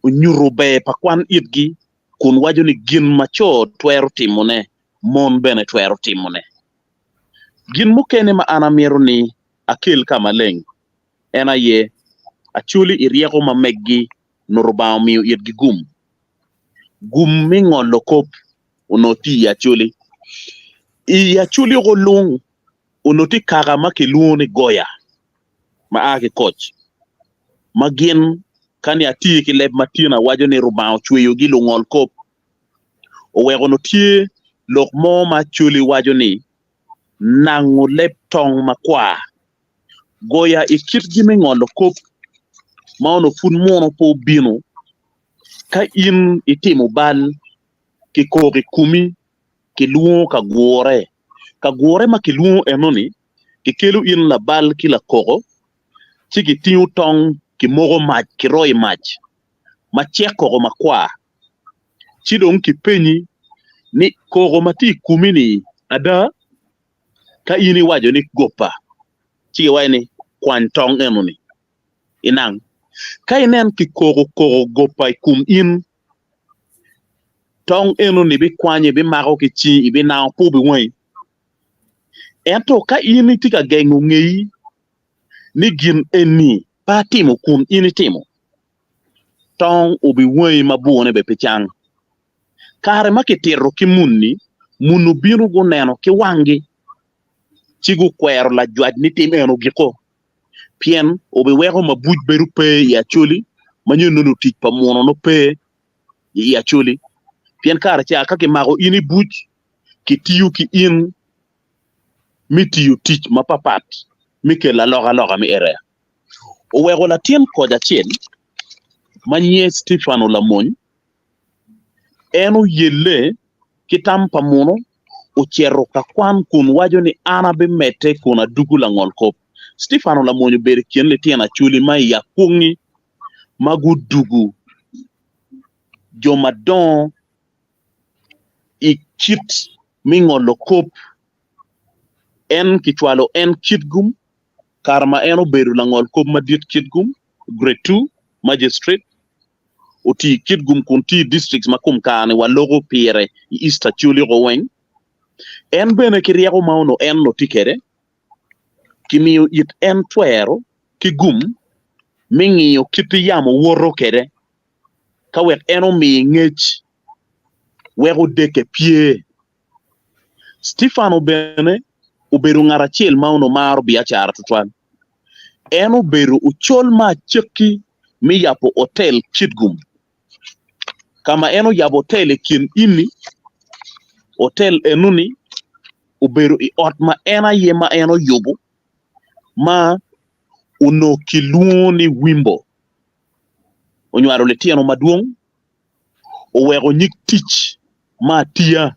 onyuto ber pa kwan itgi kun waco ni gin ma co twero timone, mon bene twero timone. Gin mukene ma an amito ni akel ka maleng en aye, Acholi i ryeko ma meggi nongo Rubanga omiyo itgi gum. Gum me ngolo kop onongo tye i Acholi. I Acholi oko lung onongo tye kaka ma kilwongo ni Goya ma a ki koc ma gin ka ni atye ki leb matin awaco ni Rubanga ocweyogi lungol kop oweko onongo tye lok mo ma Acholi waco ni nango leb tong makwar Goya i kitgi me ngolo kop ma onongo pud muno pe obino, ka in itimo bal, kikoko i komi, kilwongo ka gure. Ka gure ma kilwongo enoni, kikelo in labal ki lakoko, ci kitingo tong kimoko mac, kiroyo i mac ma cek koko makwar. Ci dong kipenyi ni, 'Koko ma tye i komi-ni ada? Ka in iwaco ni goppa, ci giwaco ni kwany tong enoni inang. Ka inen kikoko koko goppa i kom in, Tong eno-ni ibikwanye, ibimako ki cingi, ibinango pe obiwangi. Ento ka in itye ka gengo ngeyi ni gin eni pe atimo kun in itimo, tong obiwangi ma burne bene pe cang. Kare ma kitito ki muni, muni obino guneno ki wanggi, ci gukwero lajwac ni tim eno giko, pien obiweko mabuc bedo pe i Acholi ma nyo nongo lutic pa muno nongo pe i Acholi. Pien kare ca ka kimako in i buc, kitiyo ki in me tiyo tic mapapat me kelo alokaloka me area. Oweko latin koc acel ma nyinge Stefano Lamony En oyelle ki tam pa muno, ocito ka kwan kun waco ni, An abimedde kun adugo langolkop. Stefano lamony obedo i kin litino acholi ma i akwongi ma gudugo jo madongo i kit me ngolo kop. En kicwalo en Kitgum, kare ma en obedo langolkop madit Kitgum, Grade Two Magistrate. Oti Kitgum kun tye i districts ma kom kare-ni waloko pire i East Acholi oko weng. En bene ki ryeko ma onongo en onongo tye kwede, kimiyo it en twero ki gum me ngiyo kit yamo woto kwede ka wek en omi ngec wek odeke pye. Stefano bene obedo ngat acel ma onongo maro biacara tutwal. En obedo ocol ma acakki me yabo otel Kitgum, ka ma en oyabo otel i kin ini. Otel enoni obedo i ot ma en aye ma en oyubo ma onongo kilwongo ni Wimbo. Onywalo litino madwong oweko nyig tic ma atiya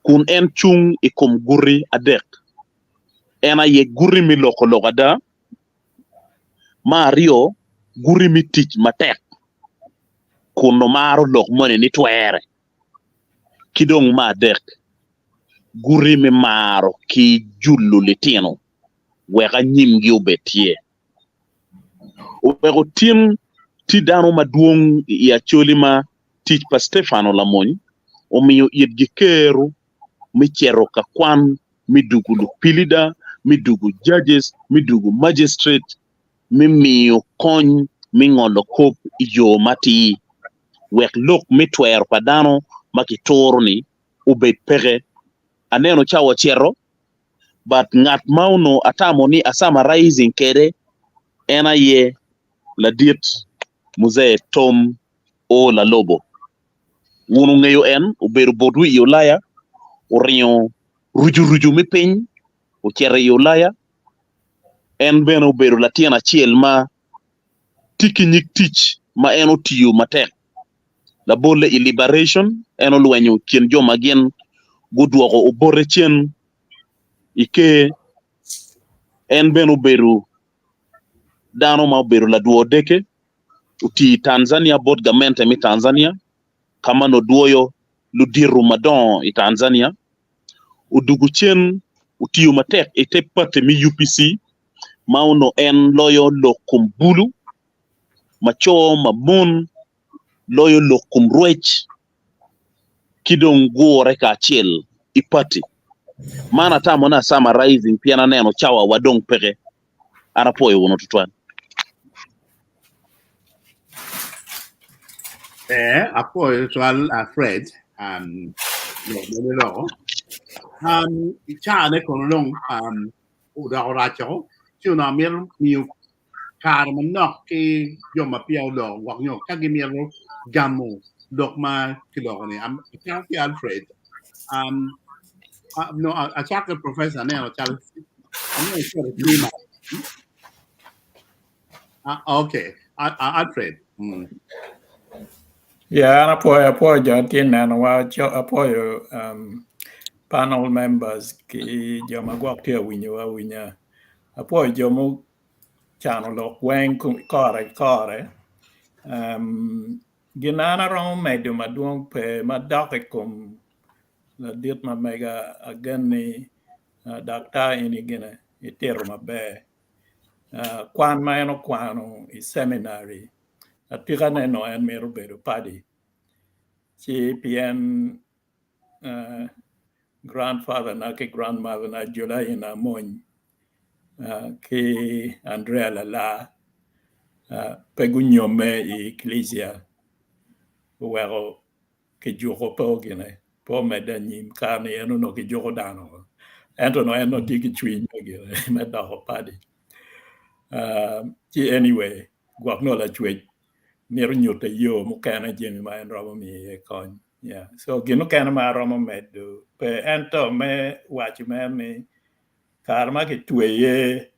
kun en cung i kom guti adek. En aye guti me loko lok ada, me aryo guti me tic matek kun omaro lok moni ni twere, ki dong me adek guti me maro ki julo litino wek anyimgi obed tye. Oweko tin tye dano madwong i Acholi ma tic pa Stefano lamony omiyo itgi kero me cito ka kwan me dugo lupilida, me dugo judges, me dugo magistrate, me miyo kony me ngolo kop i yo matir wek lok me twero pa dano ma kituro-ni obed peke. Aneno cawa ocito but ngat ma onongo atamo ni a summarizing kede en aye ladit Muzee Tom O Lalobo. Wun wungeyo en, obedo botwu i Ulaya, oringo rucurucu me piny ocito i Ulaya. En bene obedo latin acel ma tye ki nyig tic ma en otiyo matek. Labolle i Liberation, en olwenyo i kin jo ma gin gudwoko obote cen i ker. En bene obedo dano ma obedo ladwo deke, otiyo i Tanzania bot gamente me Tanzania ka ma nongo dwoyo ludito madongo i Tanzania. Odwogo cen otiyo matek i te pati me UPC ma onongo en loyo lok kom bulu ma co ma mon loyo lok kom rwec ki dong gure kacel i pati. Man atamo ni a summarizing pien aneno cawa wa dong peke. An apwoyo wunu tutwal. Eh, apwoyo tutwal uh, Fred. Um, lok mene loko. Um, i caa-ne kono dong um, odoko raco, ci onongo amito miyo kare manok ki jo ma peya oloko gwok nyo ka gimito gamo lok ma kiloko-ni. Acako ki Alfred, um, uh, no, acako ki Professor aneno calo aneno calo tye malo. Uh, okay, uh, uh, Alfred. Yeah, an apwoyo apwoyo jo atye nenowa apwoyo um, panel members ki jo ma gwok tye awinyowa awinya. Apwoyo jo mucano lok weng kore ki kore. Um, gin an aromo medo madwong pe madok i kom ladit ma mega agen ni uh, daktar eni gine itito maber. Uh, kwan ma en okwano i seminary atika neno en mito bedo padi. Ci pien uh, grandfather na ki grandmother na Julaina Amony uh, ki Andrea Lala uh, pe gunyomme i eklisia oweko kijuko pe ogine pe omedde anyim kare ni en onongo kijuko dano ento onongo en onongo tye ki cwiny me gine me doko padi uh, ci anyway gwok nongo lacwec mito nyute yo mukene jami ma en romo miyo iye kony yeah. So gin mukene ma aromo medo pe ento me waco mere ni kare ma kitweye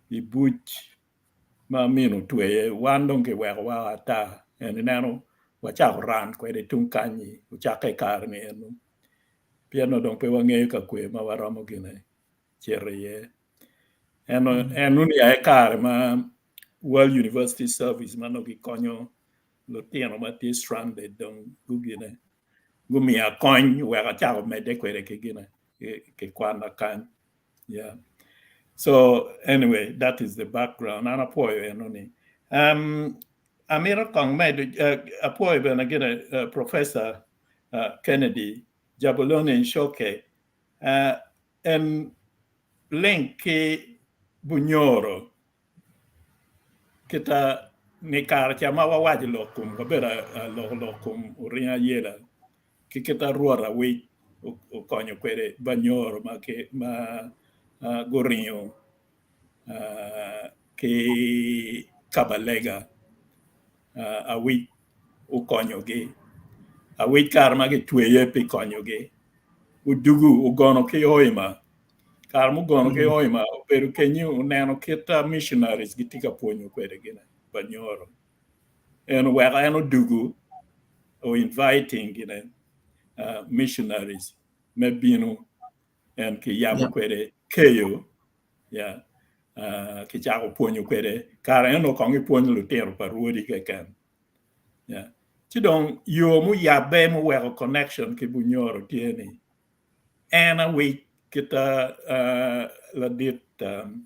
i buc ma min otweye wan dong kiwekowa ata en ineno wacako ran kwede tung kanyi ocakke i kare ni eno pien onongo dong pe wangeyo ka kwe ma waromo gine cito iye eno enoni aye kare ma World University Service ma nongo gikonyo lutino ma tye stranded dong gugine gumiya kony wek acako medde kwede ki gine ki kwana kany yeah so anyway that is the background an apwoyo enoni um, amito kong medo uh, apwoyo bene gine uh, professor uh, Kennedy Jabuloni Nshoke uh, en link ki Bunyoro kita ni kare ca ma wawaco lok kom wabedo loko lok kom oringo ayela ki kita Rwot Awic okonyo kwede Banyoro ma ki ma guringo ki Kabalega Awic okonyogi Awic kare ma gitweye pi konyogi odugu ogono ki Hoima kare mugono ki Hoima obedo kenyo oneno kit missionaries gitye ka pwonyo kwede gine Banyoro en oweko en odugu o inviting gine missionaries me bino en kiyabo kwede keyo yeah kicako pwonyo kwede kare eno kong ipwonyo lutino pa rwodi keken yeah ci dong yo muyabbe muweko connection ki Bunyoro tye ni en awic kita ladit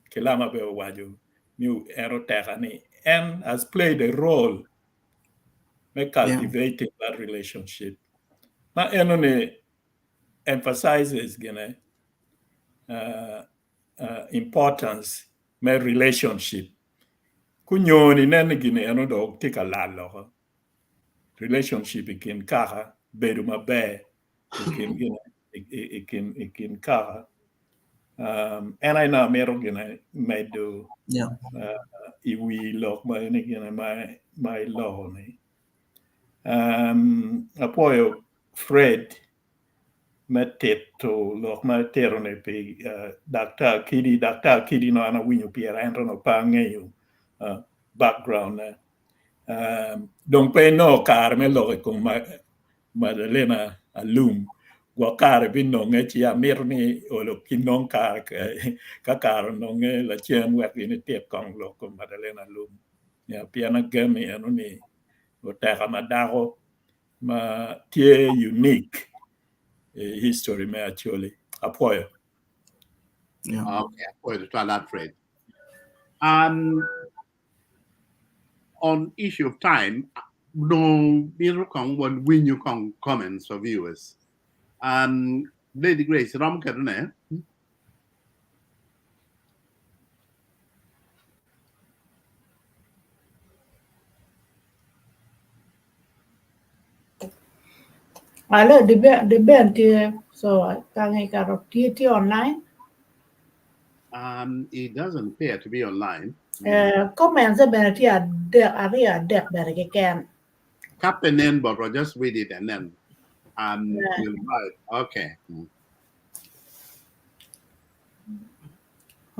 Kilama bene owaco ni en oteka ni en has played a role me cultivating that relationship ma enoni emphasizes gine importance me relationship kunyoni nen ni gini eno dong tye ka lal oko relationship i kin kaka bedo maber i kin gine i kin i kin kaka um, en aye nongo amito gine medo i wi lok ma eni gine ma ma iloko ni um, apwoyo Fred me tito lok ma itito ni pi uh, Daktar Kidi. Daktar Kidi no an awinyo pire ento no pe angeyo uh, background ne. Um, dong pe inongo kare me lok i kom Madalena Alum. Gwok kare binonge ci amito ni olo kinong kare ka kare ononge lacen wek in itit kong lok kom Madalena Alum. Yeah, pien agen ni eno ni oteka ma dako ma tye unique i history me Acholi. Apwoyo. Yeah. Okay, apwoyo tutwal Alfred. On issue of time, no mito kong wan winyo kong comments of viewers. Lady Grace, iromo ketone? Alo, di ben tye, so kangi kato tye tye online. It doesn't appear to be online. Comments bene tye adek, aryo adek bene keken. Ka pe nen, but we'll just read it and then we'll write. Okay.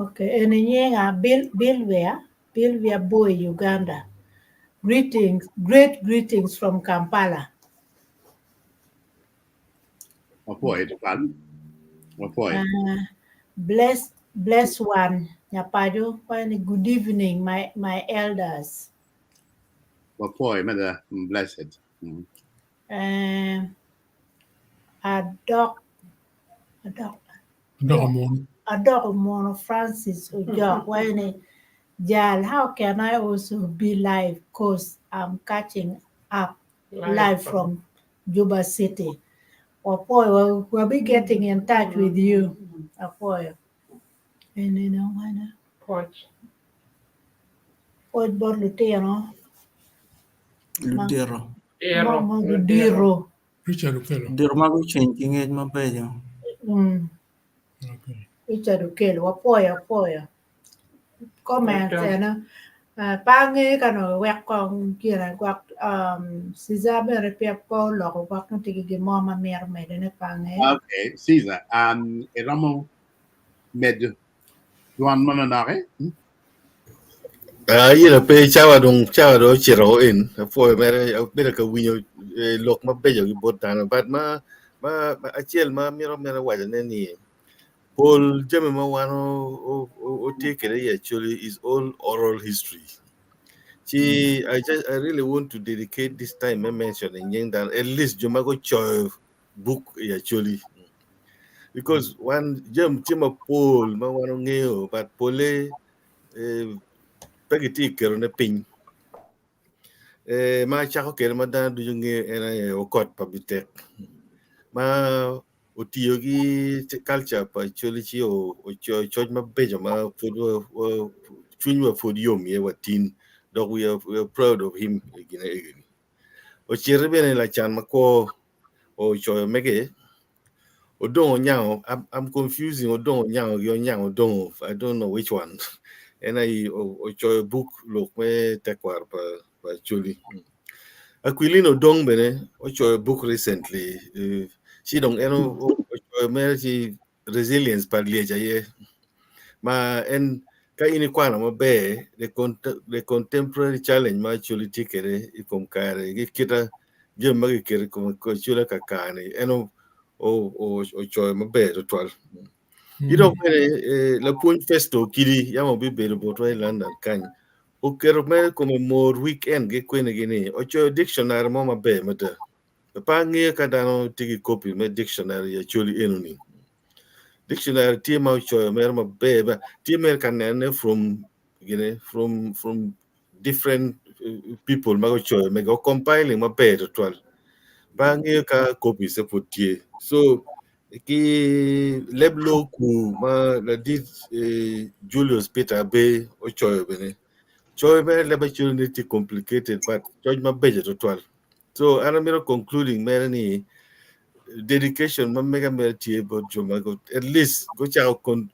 Okay, eni nyinga Bill Bilvia, Bilvia Boy, Uganda. Greetings, great greetings from Kampala. Wapoy, tutwal. Wapoy. Bless one, Nyapajo. Good evening, my elders. Wapoy, mother, blessed. Adok, Adok, Adok Omono. Adok Omono Francis Ojok. Wani, Jal, how can I also be live? 'Cause I'm catching up live from. Juba City. Wapwoyo, we'll be getting in touch with you. Apwoyo. Eni dong ene. Pwoc. Pwoc bot lutino. Ludito. Diro. Ma ludito. Richard Okello. Ludito ma gucwiny ki ngec mabeco. Okay. Richard Okello, wapwoyo apwoyo. Comments Welcome. eno. Pe angeyo ka nongo iwek kong gine gwok Caesar bene pe oloko gwok nongo tye ki gin mo ma mito medone pe angeyo. Okay, Caesar, iromo medo dwan mo manok eh? Ah, ira pe cawa dong cawa dong ocito in apwoyo mere abedo ka winyo lok mabeco ki bot dano but ma ma acel ma amito mere wacone ni pol jami ma wan otye kwede i Acholi is all oral history. Ci I just I really want to dedicate this time me mentioning nying dano at least jo ma gucoyo book i Acholi because wan jami tye mapol ma wan ongeyo but pole pe gitye ketone piny. Ma acako kwede ma dano ducu ngeyo en aye okot pa Bitek ma otiyo ki culture pa Acholi ci ocoyo coc mabeco ma pud cwinywa pud yom iye wa tin dok we are proud of him i gine egoni. Ociti bene lacan makwo ocoyo mege Odongo Onyango I'm confusing Odongo Onyango ki Onyango Odongo I don't know which one en aye ocoyo buk lok me tekwaro pa Acholi. Aquilino Odong bene ocoyo buk recently ci dong en ocoyo mere ci resilience pa lyec aye ma en ka in ikwano maber the contemporary challenge ma Acholi tye kwede i kom kare ki kita jami ma kiketo i kom Acholi kakare-ni en ocoyo maber tutwal. Ki dok bene lapwony Festo Okidi yam obibedo botwa i London kany oketo mere kome mor weekend ki kwinigi ni ocoyo dictionary mo maber mada. Pe angeyo ka dano tye ki kopi me dictionary i Acholi eno-ni. Dictionary tye ma ocoyo mere maber, tye mere ka nene from gine from from different people ma gucoyo mege o compiling maber tutwal. Pe angeyo ka copies pud tye. So ki leb loo ku ma ladit Julius Peter Abe ocoyo bene. Coyo mere leb Acholi ni tye complicated but coc mabeco tutwal. So an amito concluding mere ni dedication ma mega mere tye bot jo ma at least gucako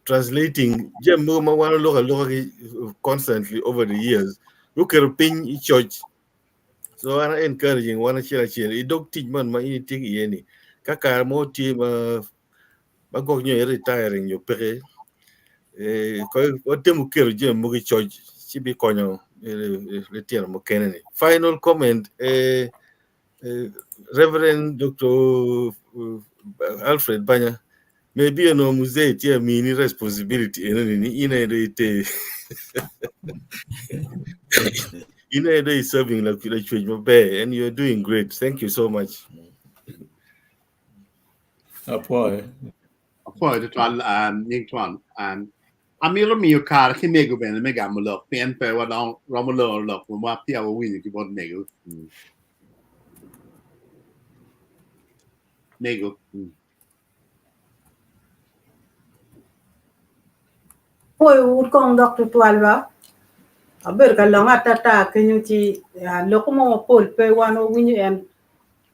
translating jami mogo ma wan waloko aloka ki constantly over the years guketo piny i coc. So an encouraging wan acel acel i dog tic man ma in itye iye ni ka kare mo tye ma ma gwok nyo i retiring nyo peke watemo keto jami mogo i coc ci bikonyo litino mukene ni. Final comment Reverend Dr. Alfred Banya maybe onongo muzee tye amini responsibility enoni ni in aye dong iter in aye dong i serving lacwec maber and you're doing great. Thank you so much. Apwoyo. Apwoyo tutwal nying twon. Amito miyo kare ki mego bene me gamo lok pien pe waromo loro lok ma peya wawinyo ki bot mego. Mego. Apwoyo wun kong dok tutwal ba abedo ka longe atata kenyo ci loko mo mapol pe wan wawinyo en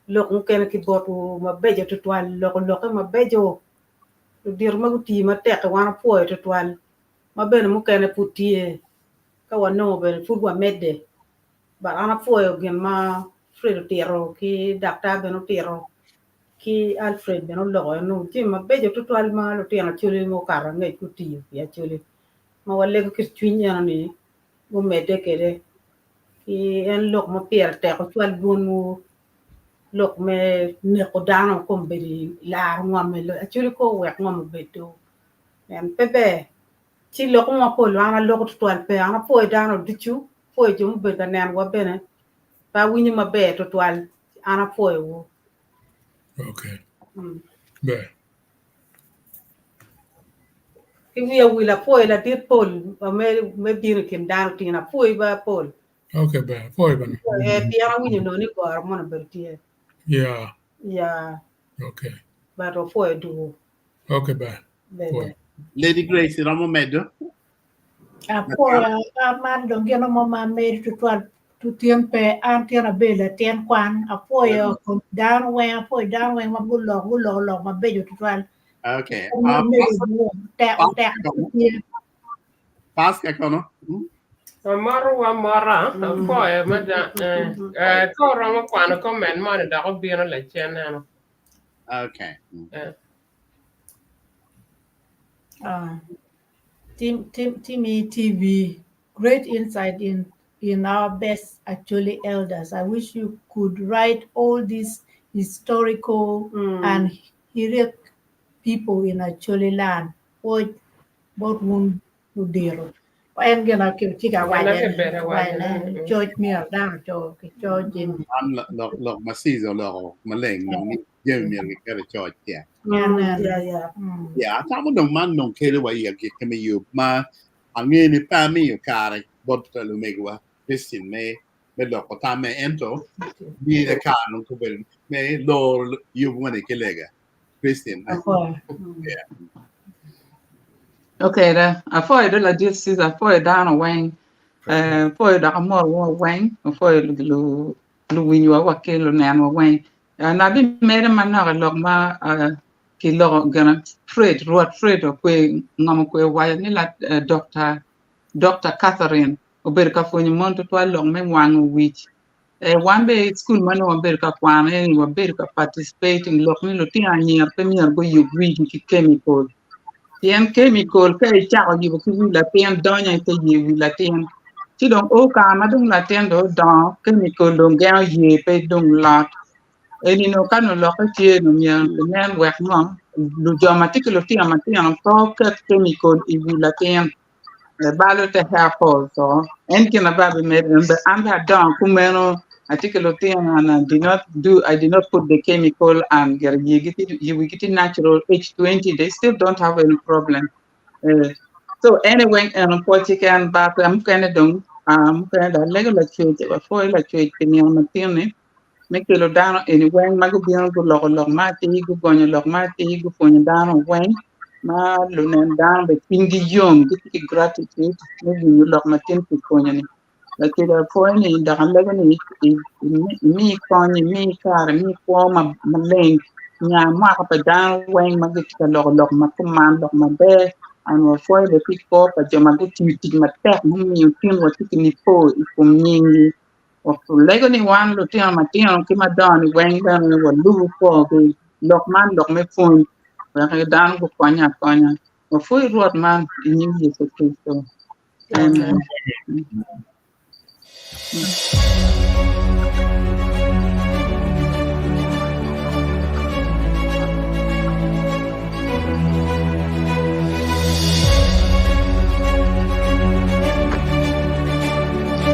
lok mukene ki botwu mabeco tutwal loko lokke mabeco ludito ma gutii matek wan opwoyo tutwal ma bene mukene pud tye ka wanongo bene pud wamedde but an apwoyo gin ma Fred otito ki daktar bene otito ki Alfred bene oloko eno jami mabeco tutwal ma lutino Acholi ma okato angec gutiyo pi Acholi ma walego kit cwiny eno ni gumedde kwede ki en lok ma pire tek ocwal dwonwu lok me neko dano kombeddi laro ngom Acholi ko owek ngom obed do en pe ber ci lok mo mapol an aloko tutwal pe an apwoyo dano ducu apwoyo jo mubedo ka nenowa bene pe awinyo maber tutwal an apwoyowu. Okay. Ber. Ki wiya wil apwoyo ladit pol me bino i kin dano tino apwoyi ba pol. Okay, ber. Apwoyo bene. Pien awinyo nongo ni goro mono obedo tye. Yeah. Yeah. Okay. But opwoyo dugu. Okay, bye. Bye. Lady Grace iromo medo? Apwoyo man dong gin mo ma medo tutwal tutyen pe an tyen abedo latin kwan apwoyo kom dano weng apwoyo dano weng ma guloko guloko lok mabeco tutwal. Okay. Tek tek tutyen. Pasca kono? Amorowa mora, apwoyo mada. Eh, eh, ka oromo kwano comment moni dok obino lacen eno. Okay. Eh. Tim, Tim, Timmy TV, great insight in in our best actually elders. I wish you could write all these historical and heroic people in Acholi land. Pwoc bot wun ludito. En gin ma tye ka Gin ma kibedo wacone, wacone. coc myero dano oco kico jami. Man lok lok ma Caesar oloko maleng dong ni jami myero giketo i coc yeah. En en. Yeah, yeah. Yeah, atamo dong man dong kelo wa i agikki me yub ma angeyo ni pe amiyo kare bot lumegiwa Christian me me loko tamme ento mine kare dong obedo me loro yub moni ki lega. Christian. Apwoyo. Yeah. Okay, da. Apwoyo do ladit Caesar, apwoyo dano weng. Eh, apwoyo dok amorowa weng, apwoyo lu lu luwinywa wa ki lunenwa weng. Eh, na bimede manok i lok ma eh, kiloko gina Fred, Rwot Fred okwe ngom okwe owaco ni la eh, Dr. Dr. Catherine obedo ka pwonyo mon tutwal lok me wango wic. Eh, wan be i cukul ma nongo wabedo ka kwano eni wabedo ka participating lok ni lutino anyira pe myero guyub wigi ki chemical. Pien chemical ka icako yubo ki wi latin donyo ite ye wi latin. Ci dong o kare ma dong latin dong odongo chemical dong gengo ye pe dong lot. Eni nongo ka nongo lokke tye nongo myero kinen wek ngo jo ma tye ki lutino matino pe oket chemical i wi latin. Balo te hair fall so en gin na ba bimedo en be an be adongo kumeno atye ki lutino and I did not do I did not put the chemical and gire yigi tye yi wigi tye natural age 20 they still don't have any problem. Eh, so anyway eno pwoc keken but mukene dong ah, mukene dong alego lacwec apwoyo lacwec pi nino matin-ni me kelo dano eni weng ma gubino guloko lok ma atir gugonyo lok ma atir gupwonyo dano weng ma lunen dano bene cwinygi yom gitye ki gratitude me winyo lok ma tin kipwonyo-ni lacwec apwoyo ni dok alego ni imi kony imi kare imi kwo maleng nya mwaka pa dano weng ma gitye ka loko lok ma kuman lok maber and wapwoyo bene pi kwo pa jo ma gutiyo tic matek mumiyo tin watye ki nipo i kom nyinggi. Walego ni wan lutino matino ki madongo-ni weng bene walubu kwogi lok man lok me pwony wek dano gukonye akonya. Wapwoyi Rwot man i nying Yecu Kricito. Amen. Amen.